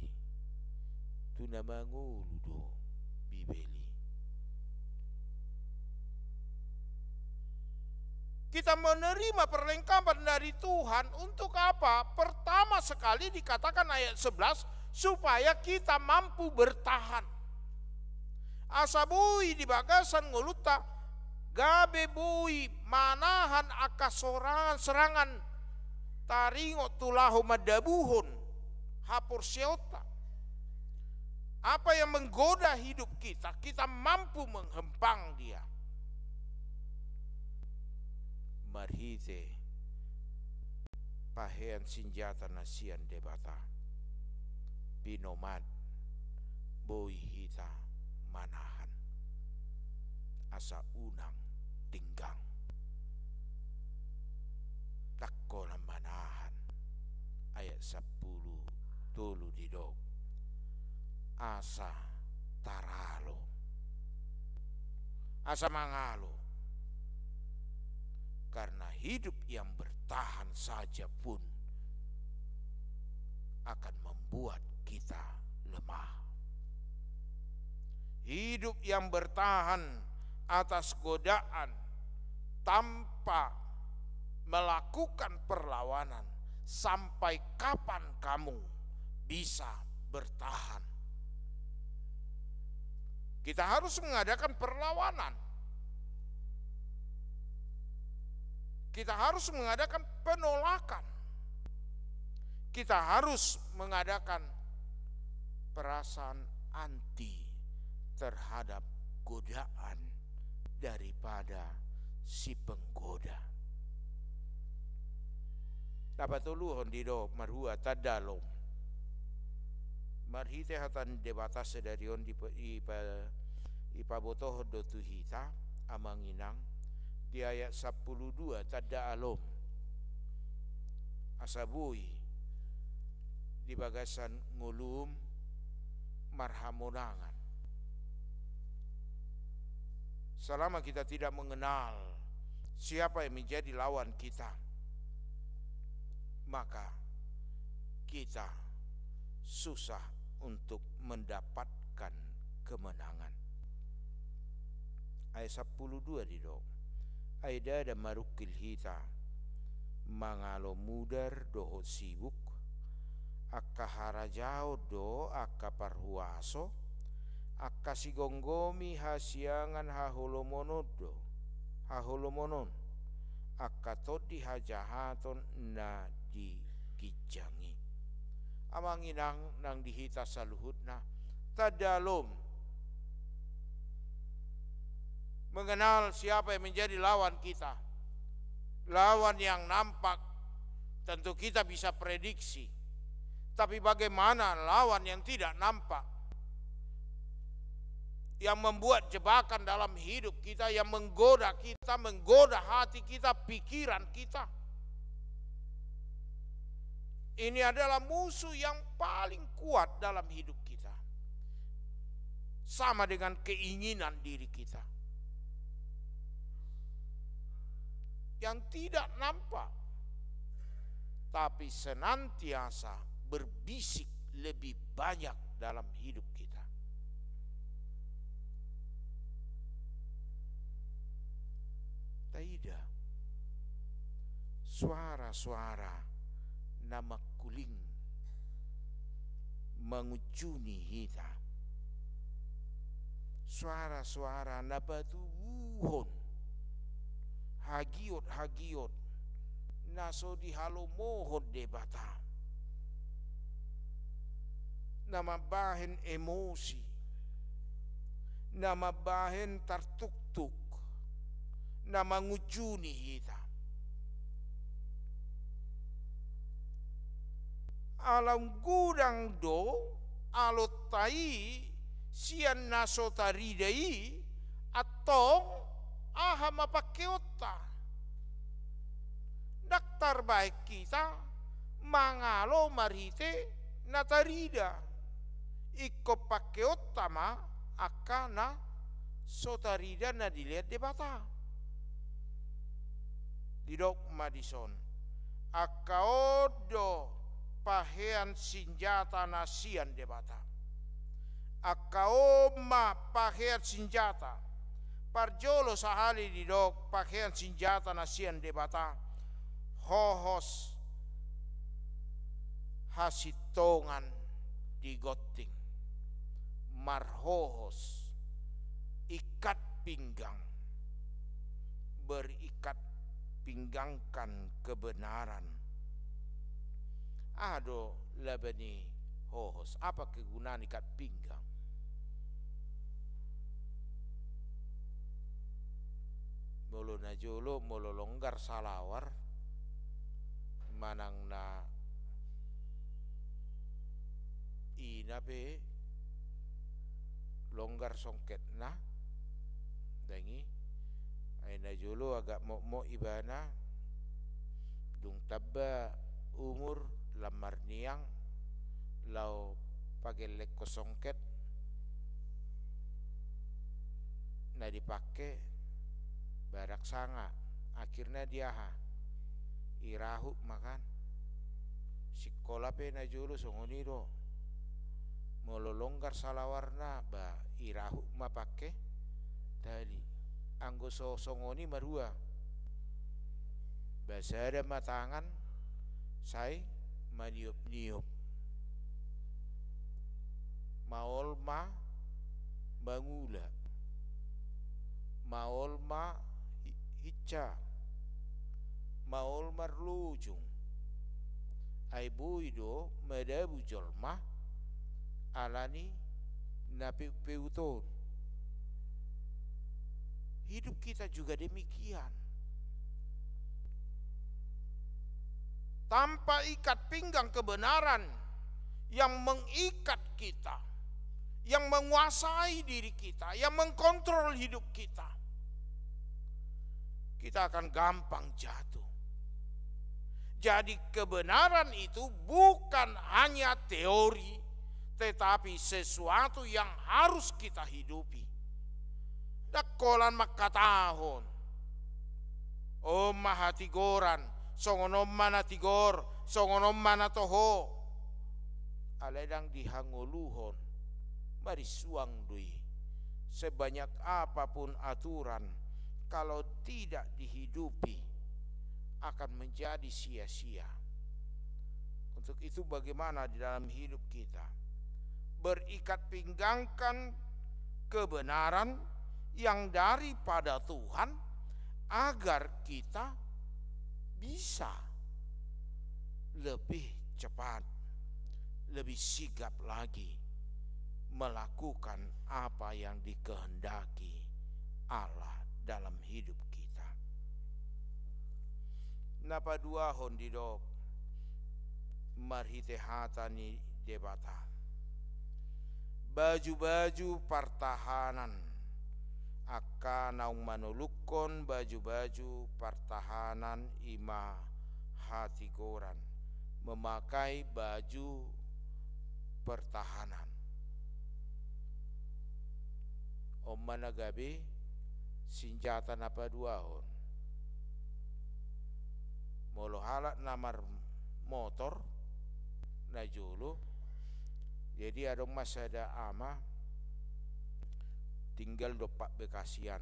tu na mangolu do Bibel i. Kita menerima perlengkapan dari Tuhan untuk apa? Pertama sekali dikatakan ayat sebelas, supaya kita mampu bertahan. Asa boi di bagasan ngolunta, gabe boi manahan angka sorangan, serangan taringot tu laho mandabuhon haporseaonta. Apa yang menggoda hidup kita, kita mampu menghempang dia. Marhite pahean sinjata na sian Debata, pinomat boi hita manahan asa unang denggan. Ndang holan manahan. Ayat sampulu tolu didok, asa taralo, asa mangalo. Karena hidup yang bertahan saja pun akan membuat kita lemah. Hidup yang bertahan atas godaan tanpa melakukan perlawanan, sampai kapan kamu bisa bertahan? Kita harus mengadakan perlawanan. Kita harus mengadakan penolakan. Kita harus mengadakan perasaan anti terhadap godaan daripada si penggoda. Na patoluhon didok marhua tanda lom. Marhite hata ni Debata sadari on dipa-, dipa-, dipabotohon do tu hita, amang inang, di ayat sampulu dua, tanda alom. Asa boi di bagasan ngolum marhamonangan. Selama kita tidak mengenal siapa yang menjadi lawan kita, maka kita susah untuk mendapatkan kemenangan. Ayat sampulu dua didok, ai ndada marungkil hita mangalo mudar dohot sibuk, angka harajaon do angka parhuaso, angka sigomgomi hasiangan haholomonon do, haholomonon, angka tondi hajahaton na di ginjang i. Amang inang nang di hita saluhutna, tanda alom. Mengenal siapa yang menjadi lawan kita. Lawan yang nampak tentu kita bisa prediksi. Tapi bagaimana lawan yang tidak nampak? Yang membuat jebakan dalam hidup kita, yang menggoda kita, menggoda hati kita, pikiran kita. Ini adalah musuh yang paling kuat dalam hidup kita. Sama dengan keinginan diri kita. Yang tidak nampak, tapi senantiasa berbisik lebih banyak dalam hidup kita. Taida suara-suara na mangkuling mangunjuni hita. Suara-suara na patubuhon hagiot-hagiot na so dihalomohon Debata, na mambahen emosi, na mambahen tartuktuk, na mangunjuni hita. Alai godang do alonta i sian na so tarida i, antong aha ma pangkeonta? Ndang tarbahen hita mangalo marhite na tarida. Ingkon pangkeonta ma angka na so tarida na dilehon Debata. Didok ma dison, angka on do pahean sinjata na sian Debata. Angka on ma pahean sinjata. Parjolo sahali didok pahean sinjata na sian Debata, hohos hasintongan di gonting, marhohos ikat pinggang, berikat pinggangkan kebenaran. Aha do laba ni hohos? Apa kegunaan ikat pinggang? Molo na jolo, molo longgar salawar, manang na ina pe longgar songketna, ndang i. Ai na jolo agak mokmok ibana, dung tamba umur, lam marniang, laho pagellenghon songket na dipake, barak sanga. Akhirna di aha? Irahut ma kan. Sikola pe na jolo songon i do. Molo longgar salawarna, ba, irahut ma pake tali. Anggo so songon i marua, ba sada ma tangan sai maniop-niop. Maol ma mangula. Maol ma hi-, hinsa. Maol marlojong. Ai boi do madabu jolma alani na peuppeut on. Hidup kita juga demikian. Tanpa ikat pinggang kebenaran yang mengikat kita, yang menguasai diri kita, yang mengkontrol hidup kita, kita akan gampang jatuh. Jadi, kebenaran itu bukan hanya teori, tetapi sesuatu yang harus kita hidupi. Ndang holan mangkatahon, "On ma hatigoran, songon on ma na tigor, songon on ma na toho." Alai ndang dihangoluhon, marisuang do i. Sebanyak apapun aturan, kalau tidak dihidupi, akan menjadi sia-sia. Untuk itu, bagaimana di dalam hidup kita? Berikat pinggangkan kebenaran yang daripada Tuhan, agar kita bisa lebih cepat, lebih sigap lagi melakukan apa yang dikehendaki Allah dalam hidup kita. Na paduahon didok marhite hata ni Debata, baju-baju partahanan. Angka naung manolukkon baju-baju partahanan i ma hatigoran, memakai baju pertahanan. On ma na gabe sinjata na paduahon. Molo halak na marmotor, na jolo, jadi adong ma sada ama tinggal dompak Bekasi an.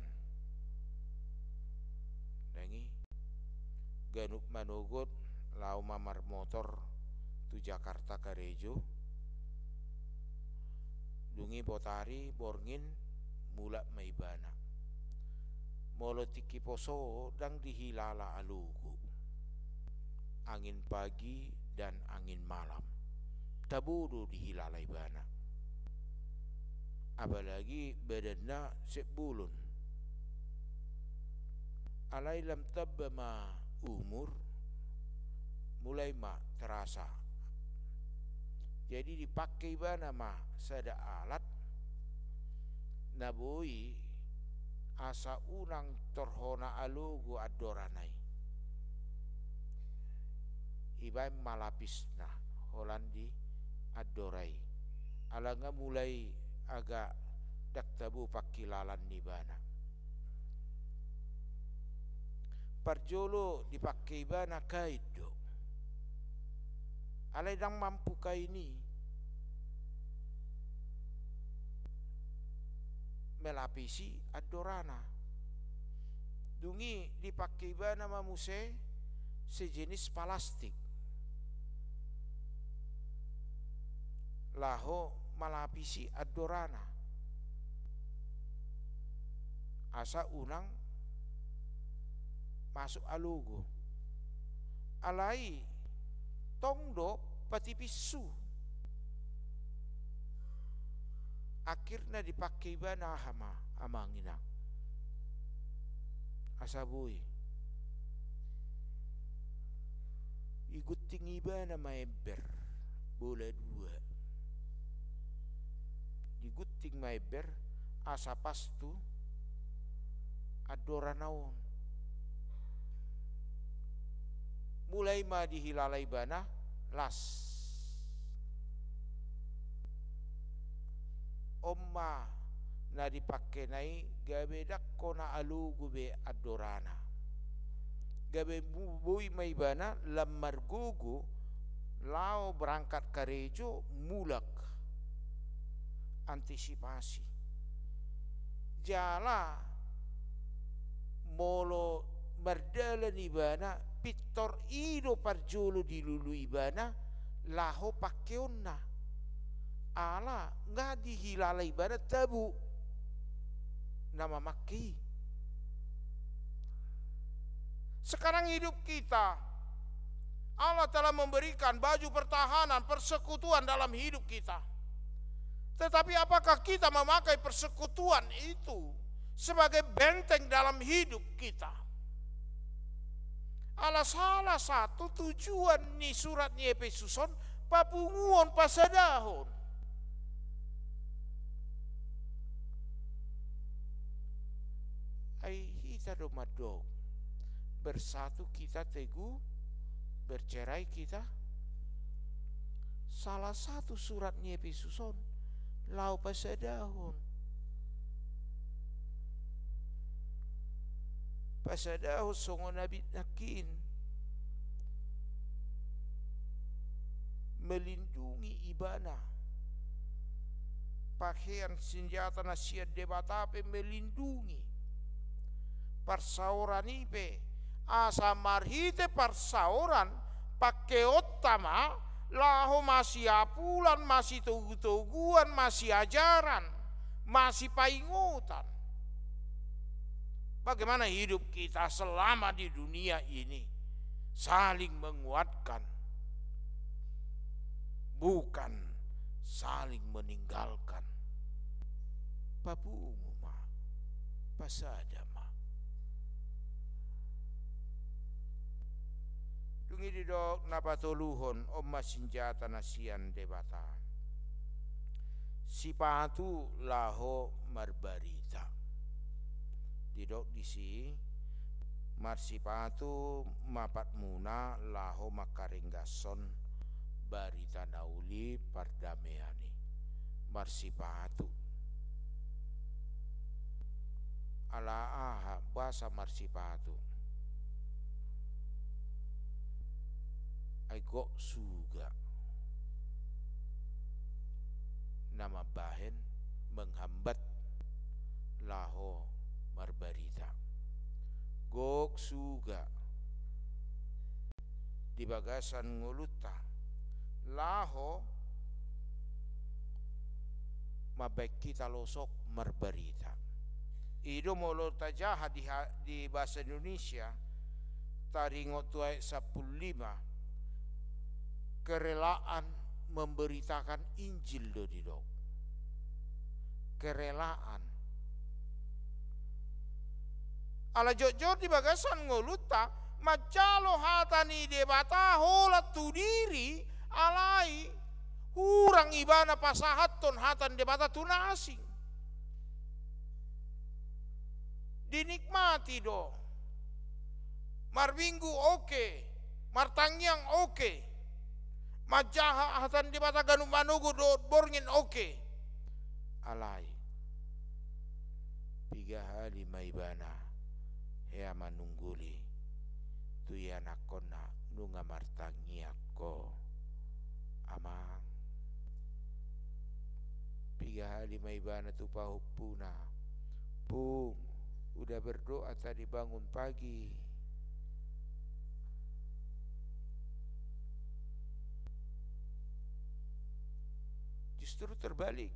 Dung i ganup manogot, laho ma marmotor tu Jakarta karejo. Dung i botari borngin, mulak ma ibana. Molo tingki poso ndang dihilala alogo. Angin pagi dan angin malam, tabo do dihilala ibana. Apalagi badanna sek bolon. Alai lam tamba ma umur, mulai ma terasa. Jadi dipangke ibana ma sada alat na boi asa unang torhona alogo andorana i. Ibaen ma lapisna holan di andora i. Ala nga mulai agak ndang tabo pangkilalaan ni ibana. Parjolo dipangke ibana kain do. Alai ndang mampu kain i melapisi andorana. Dung i dipangke ibana ma muse sejenis palastik laho malapisi andorana, asa unang masuk alogo. Alai tong do patipissu. Akhirna dipangke ibana aha ma, amang inang, asa boi. Igunting ibana ma ember bola dua. Digunting ma ember asa pas tu andorana on. Mulai ma dihilala ibana las. On ma na dipangkena i gabe ndang hona alogo be andorana. Gabe mu-, boi ma ibana lam margogo laho berangkat karejo, mulak, antisipasi. Jala molo mardalan ibana, pintor i do parjolo dilului ibana laho pangkeonna. Ala nga dihilala ibana tabo na mamangke i. Sekarang hidup kita, Allah telah memberikan baju pertahanan persekutuan dalam hidup kita. Tetapi apakah kita memakai persekutuan itu sebagai benteng dalam hidup kita? Ala salah satu tujuan ni surat ni Epesus on, papunguon, pasadahon. Ai hita do mandok, Bersatu kita teguh, bercerai kita. Salah satu surat ni Efesus on laho pasadahon. Pasadahon songon na binangkin. Melindungi ibana. Pahean sinjata na sian Debata pe melindungi. Parsaoran i pe, asa marhite parsaoran, pangkeonta ma, laho masiapulan, masitogutoguan, masiajaran, masipaingotan. Bagaimana hidup kita selama di dunia ini? Saling menguatkan, bukan saling meninggalkan. Papungu ma, pasada ma. Dung i didok na patoluhon, on ma sinjata na sian Debata. Sipatu laho marbarita. Didok disi, marsipatu ma patmuna laho mangkaringgashon barita na uli pardamean i. Marsipatu. Ala aha boasa marsipatu? Ai gok suga na mambahen, menghambat laho marbarita. Gok suga di bagasan ngolunta laho mambahen hita losok marbarita. I do molo tajaha di ha-, di bahasa Indonesia, taringot tu ayat sampulu lima, kerelaan memberitakan Injil do didok. Kerelaan. Ala jotjot di bagasan ngolunta manjalo hata ni Debata holan tu diri, alai hurang ibana pasahathon hata ni Debata tu na asing. Dinikmati do. Marminggu oke, martangiang oke, manjaha hata ni Debata ganup manogot dohot borngin oke. Alai piga hali ma ibana hea manungguli tu ianakkonna nunga martangiang ho, Amang. Piga hali ma ibana tu pahompuna, Pung, udah berdoa tadi bangun pagi. Justru terbalik.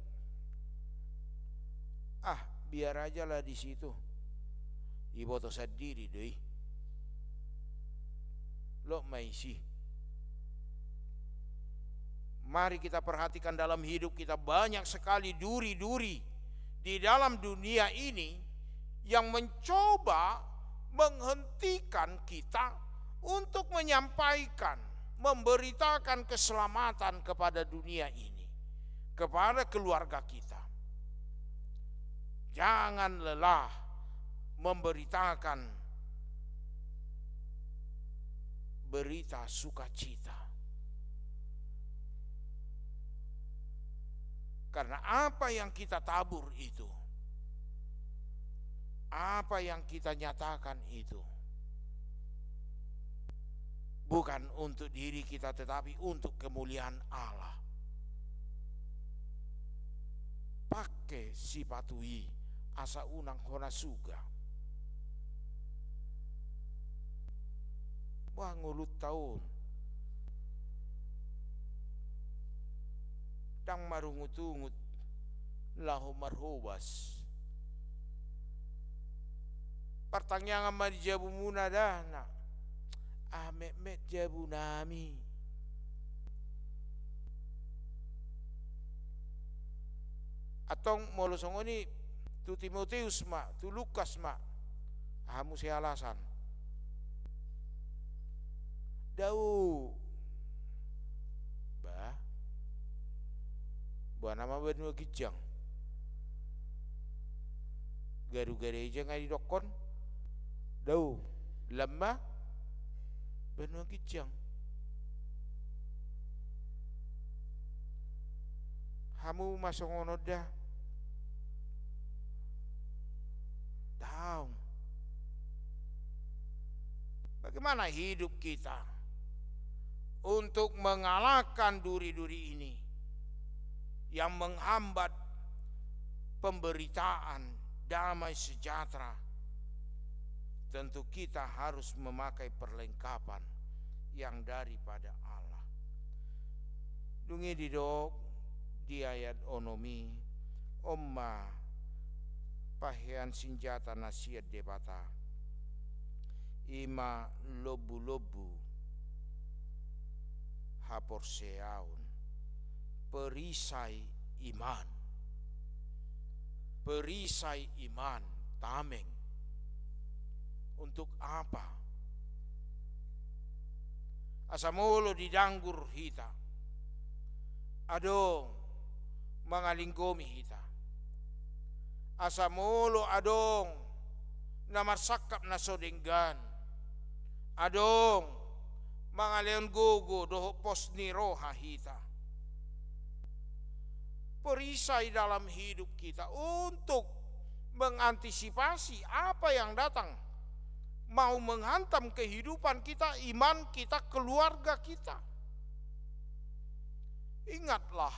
Ah, biar aja lah di situ. Diboto sandiri do i. Lot ma isi. Mari kita perhatikan dalam hidup kita, banyak sekali duri-duri di dalam dunia ini yang mencoba menghentikan kita untuk menyampaikan, memberitakan keselamatan kepada dunia ini, kepada keluarga kita. Jangan lelah memberitakan berita sukacita. Karena apa yang kita tabur itu, apa yang kita nyatakan itu, bukan untuk diri kita, tetapi untuk kemuliaan Allah. Pake sipatu i asa unang hona suga. Bah, ngolunta on ndang marungutungut laho marhobas. Partangiangan ma di jabumuna da, na. Ah, metmet jabunami. Antong molo songon i tu Timoteus ma, tu Lukas ma. Aha muse alasan? Dao. Bah. Boha nama banua ginjang. Garu-garu i jala didokkon dao. Lam ma banua ginjang. Hamu ma songon on da? Daong. Bagaimana hidup kita untuk mengalahkan duri-duri ini yang menghambat pemberitaan damai sejahtera? Tentu kita harus memakai perlengkapan yang daripada Allah. Dung i didok di ayat onom i, on ma pahean sinjata na sian Debata, i ma lombu-lombu haporseaon, perisai iman. Perisai iman, tameng. Untuk apa? Asa molo didanggur hita, adong mangalinggomi hita. Asa molo adong na marsangkap na so denggan, adong mangalehon gogo dohot pos ni roha hita. Perisai dalam hidup kita untuk mengantisipasi apa yang datang, mau menghantam kehidupan kita, iman kita, keluarga kita. Ingatlah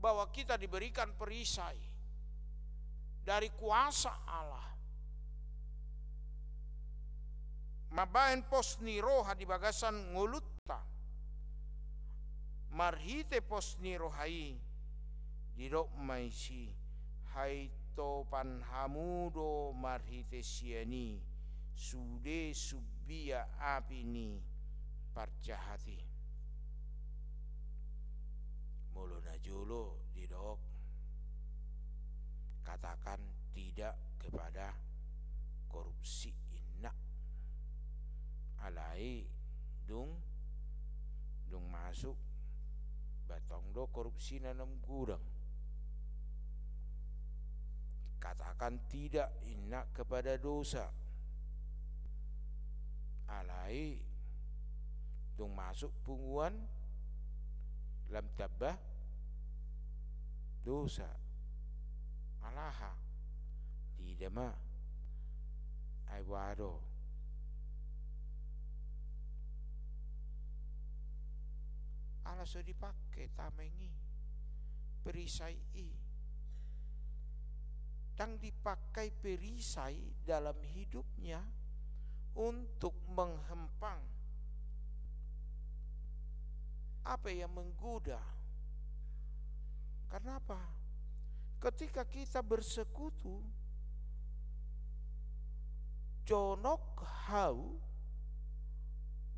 bahwa kita diberikan perisai dari kuasa Allah. Mambahen pos ni roha di bagasan ngolunta. Marhite pos ni roha i, didok ma disi, haintopan hamu do marhite sian i sude sumbia api ni parjahat i. Molo na jolo didok, katakan tidak kepada korupsi, inna. Alai dung, dung masuk, ba tong do korupsi na naung godang. Katakan tidak, inna, kepada dosa. Alai dung masuk punguan, lam tamba dosa. Alaha? Tidak ma. Ai boha do? Ala so dipake tameng i, perisai i. Ndang dipake perisai dalam hidupnya untuk menghempang apa yang menggoda. Karena apa? Ketika kita bersekutu, jonok hau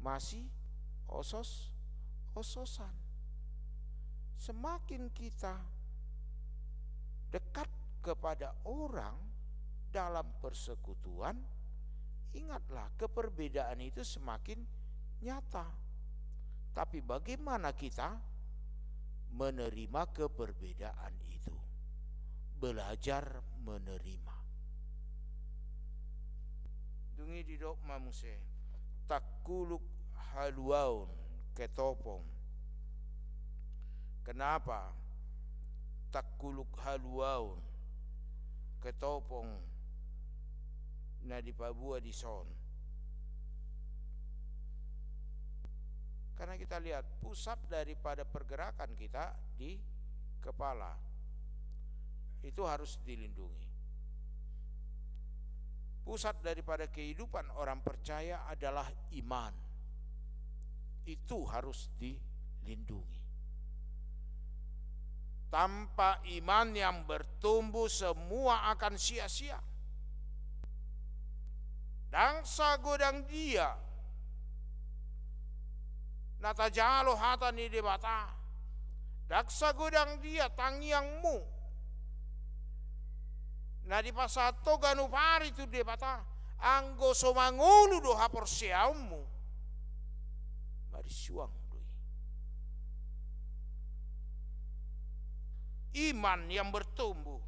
masih osos-ososan. Semakin kita dekat kepada orang dalam persekutuan, ingatlah, keperbedaan itu semakin nyata. Tapi bagaimana kita menerima keperbedaan itu? Belajar menerima. Dung i didok ma muse, tangkuluk haluaon ketopong. Kenapa tangkuluk haluaon ketopong na dipaboa dison? Karena kita lihat pusat daripada pergerakan kita di kepala. Itu harus dilindungi. Pusat daripada kehidupan orang percaya adalah iman. Itu harus dilindungi. Tanpa iman yang bertumbuh, semua akan sia-sia. Ndang sagodang dia na tajalo hata ni Debata, ndang sagodang dia tangiangmu na dipasahat ho ganup ari tu Debata, anggo so mangolu do haporseaonmu, marisuang do i. Iman yang bertumbuh.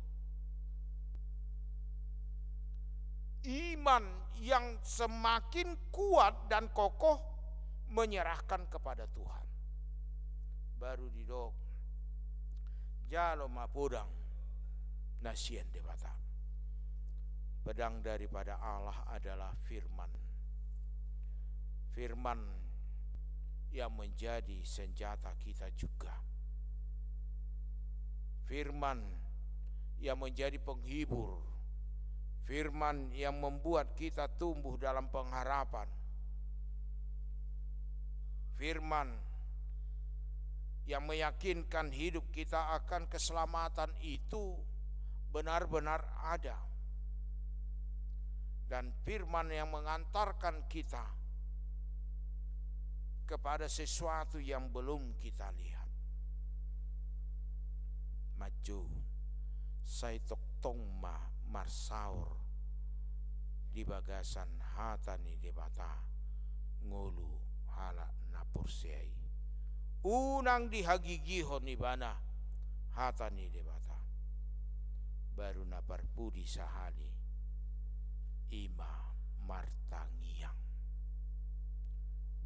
iman yang semakin kuat dan kokoh menyerahkan kepada Tuhan. Baru didok, jalo ma podang na sian Debata. Pedang daripada Allah adalah firman. Firman yang menjadi senjata kita juga. Firman yang menjadi penghibur. Firman yang membuat kita tumbuh dalam pengharapan. Firman yang meyakinkan hidup kita akan keselamatan itu benar-benar ada. Dan firman yang mengantarkan kita kepada sesuatu yang belum kita lihat. Manjou, sai tongtong ma marsaor di bagasan hata ni Debata ngolu halak na porsea i. Unang dihagigihon ibana hata ni Debata. Baru na parpudi sahali, i ma martangiang.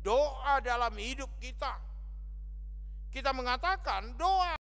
Doa dalam hidup kita. Kita mengatakan doa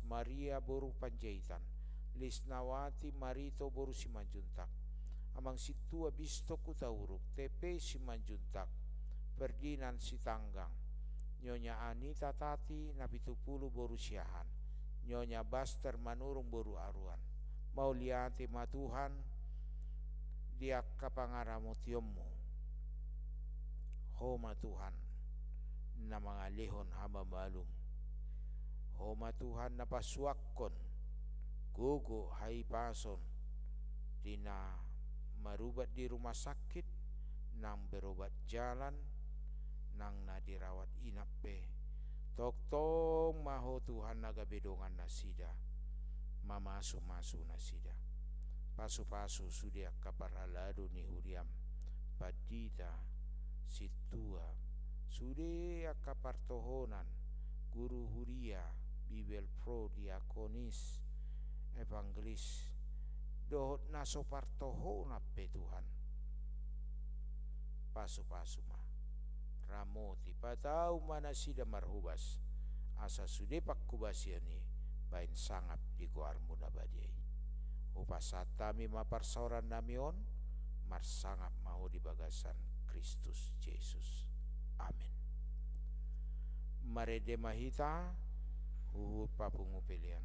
Maria boru Panjaitan, Lisnawati Marito boru Simanjuntak, Amang Sintua Bistok Hutauruk, T P Simanjuntak, Ferdinand Sitanggang, Nyonya Anita Tati Napitupulu boru Siahaan, Nyonya Baster Manurung boru Aruan. Mauliate ma Tuhan di angka pangaramotionmu. Ho ma Tuhan na mangalehon hamamalum. Ho ma Tuhan na pasuangkon gogo hahipason di na marubat di rumah sakit, nang berobat jalan, nang na dirawat inap pe. Tongtong ma Ho Tuhan na gabe dongan nasida, mamasumasu nasida. Pasupasu sude angka parhalado ni huriam, pandita, sintua, sude angka partohonan, guru huria, bibelvrouw, diakonis, evangelis, dohot na so partohonan pe Tuhan. Pasupasu ma, ramoti, patau ma nasida marhobas, asa sude panghobasion i baen sangap di goarmu na badia i. Hupasahat hami ma parsaorannami on, marsangap ma Ho di bagasan Kristus Jesus. Amen. Marende ma hita, huhut papungu pelean.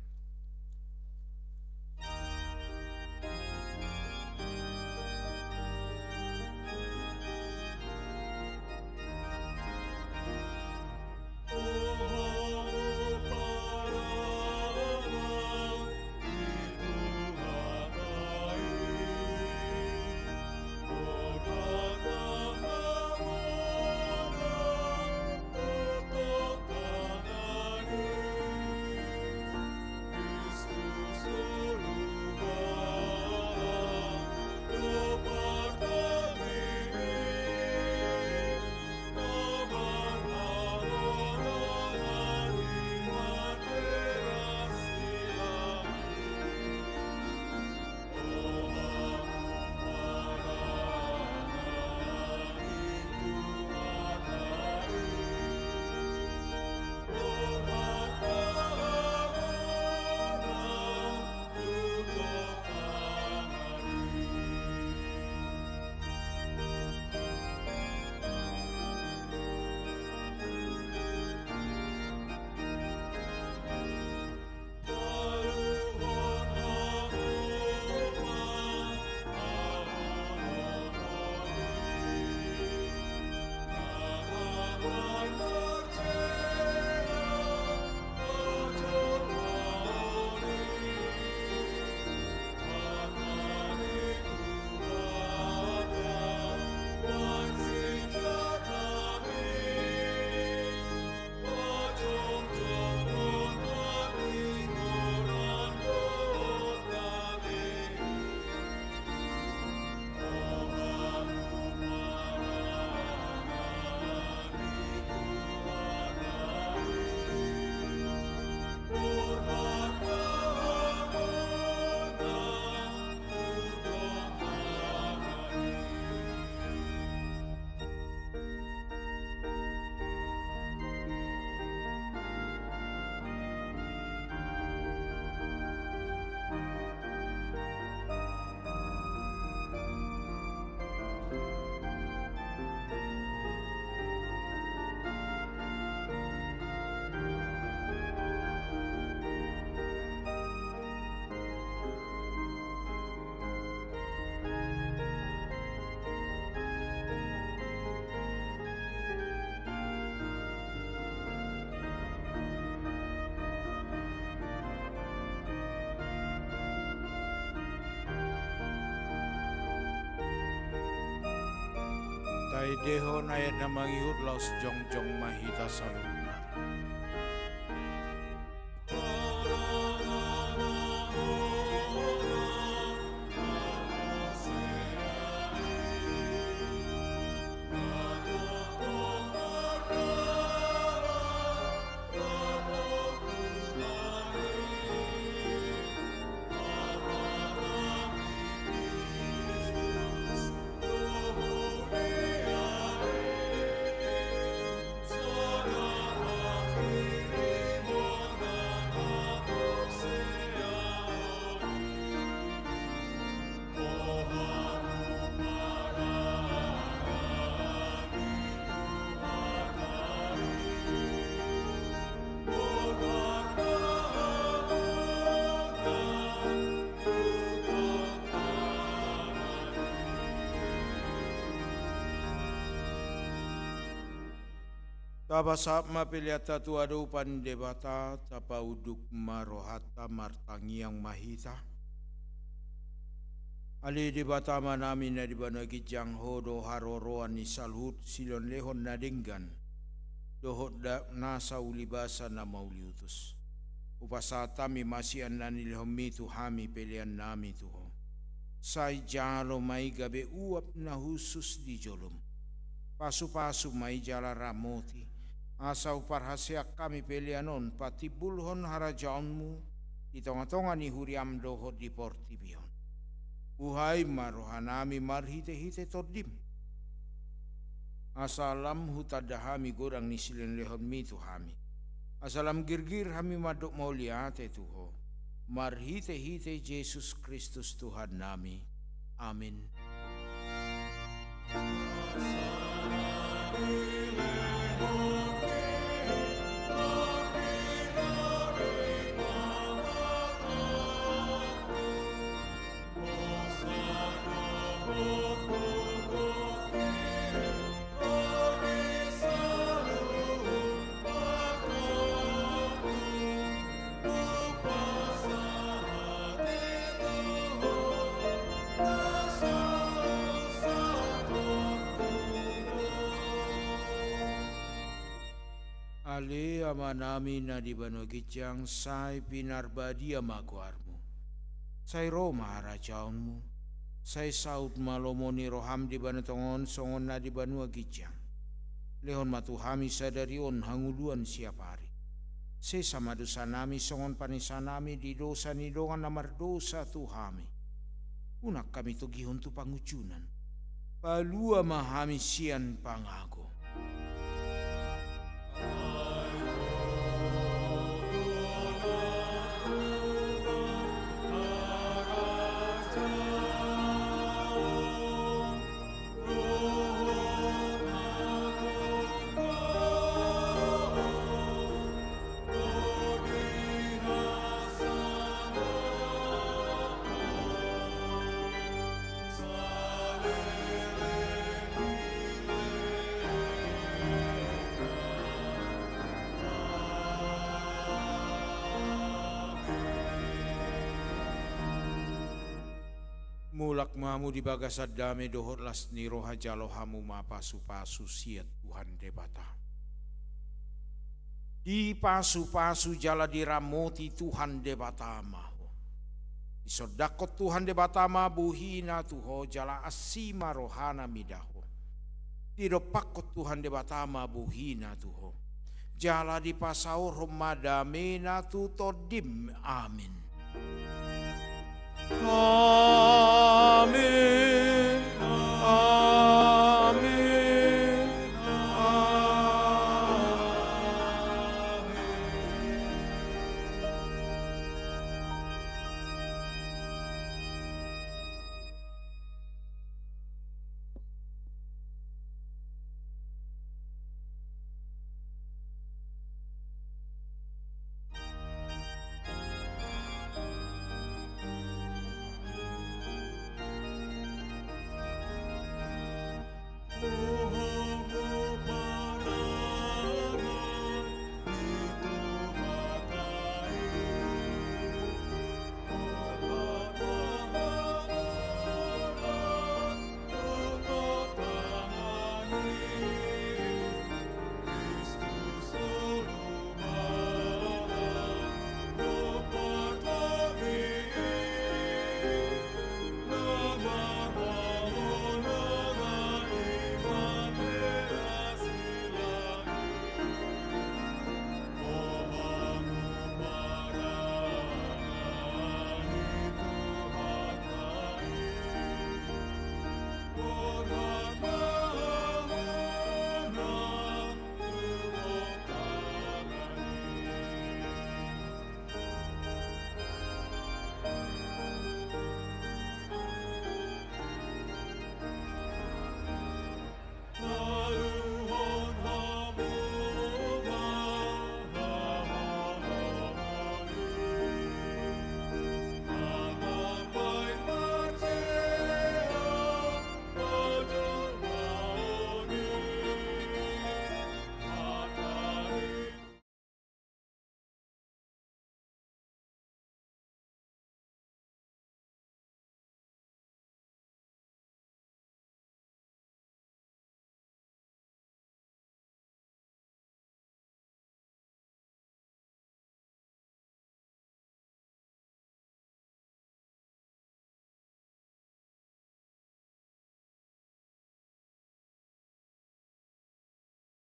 Taendehon ayat na mangihut, laos jongjong ma hita saluhutna. Tapasahat ma peleanta tu adopan Debata, tapaunduk ma rohanta, martangiang ma hita. Ale Debata Amanami na di banua ginjang, Ho do haroroan ni saluhut silehonlehon na denggan dohot da-, nasa ulibasa na mauliutus. Hupasahat hami ma sian na nilehonMi tu hami peleannami tu Ho. Sai jalo ma i gabe uap na hushus di jolom. Pasupasu ma i jala ramoti, asa huparhaseang hami pelean on patimbulhon harajaonMu di tongatonga ni huriaM dohot di portibi on. Buhai ma rohanami marhitehite TondiM, asa lam hutanda hami godang ni silehonlehonMi tu hami, asa lam girgir hami mandok mauliate tu Ho, marhitehite Jesus Kristus Tuhannami. Amin. Ale Amanami na di banua ginjang, sai pinarbadia ma goarMu. Sai ro ma harajaonMu. Sai saut ma lomo ni rohaM di banua tonga on songon na di banua ginjang. Lehon ma tu hami sadari on hangoluan siapari. Sesa ma dosanami songon panesanami di dosa ni dongan na mardosa tu hami. Unang hami togihon tu pangunjunan. Palua ma hami sian pangago. Mulak ma hamu di bagasan dame dohot las ni roha, jalo hamu ma pasupasu sian Tuhan Debata. Dipasupasu jala diramoti Tuhan Debata ma ho. Disondangkon Tuhan Debata ma bohiNa tu ho, jala asi ma rohaNa mida ho. Didompakkon Tuhan Debata ma bohiNa tu ho, jala dipasaorhon ma dameNa tu tondim. Amin. Amin.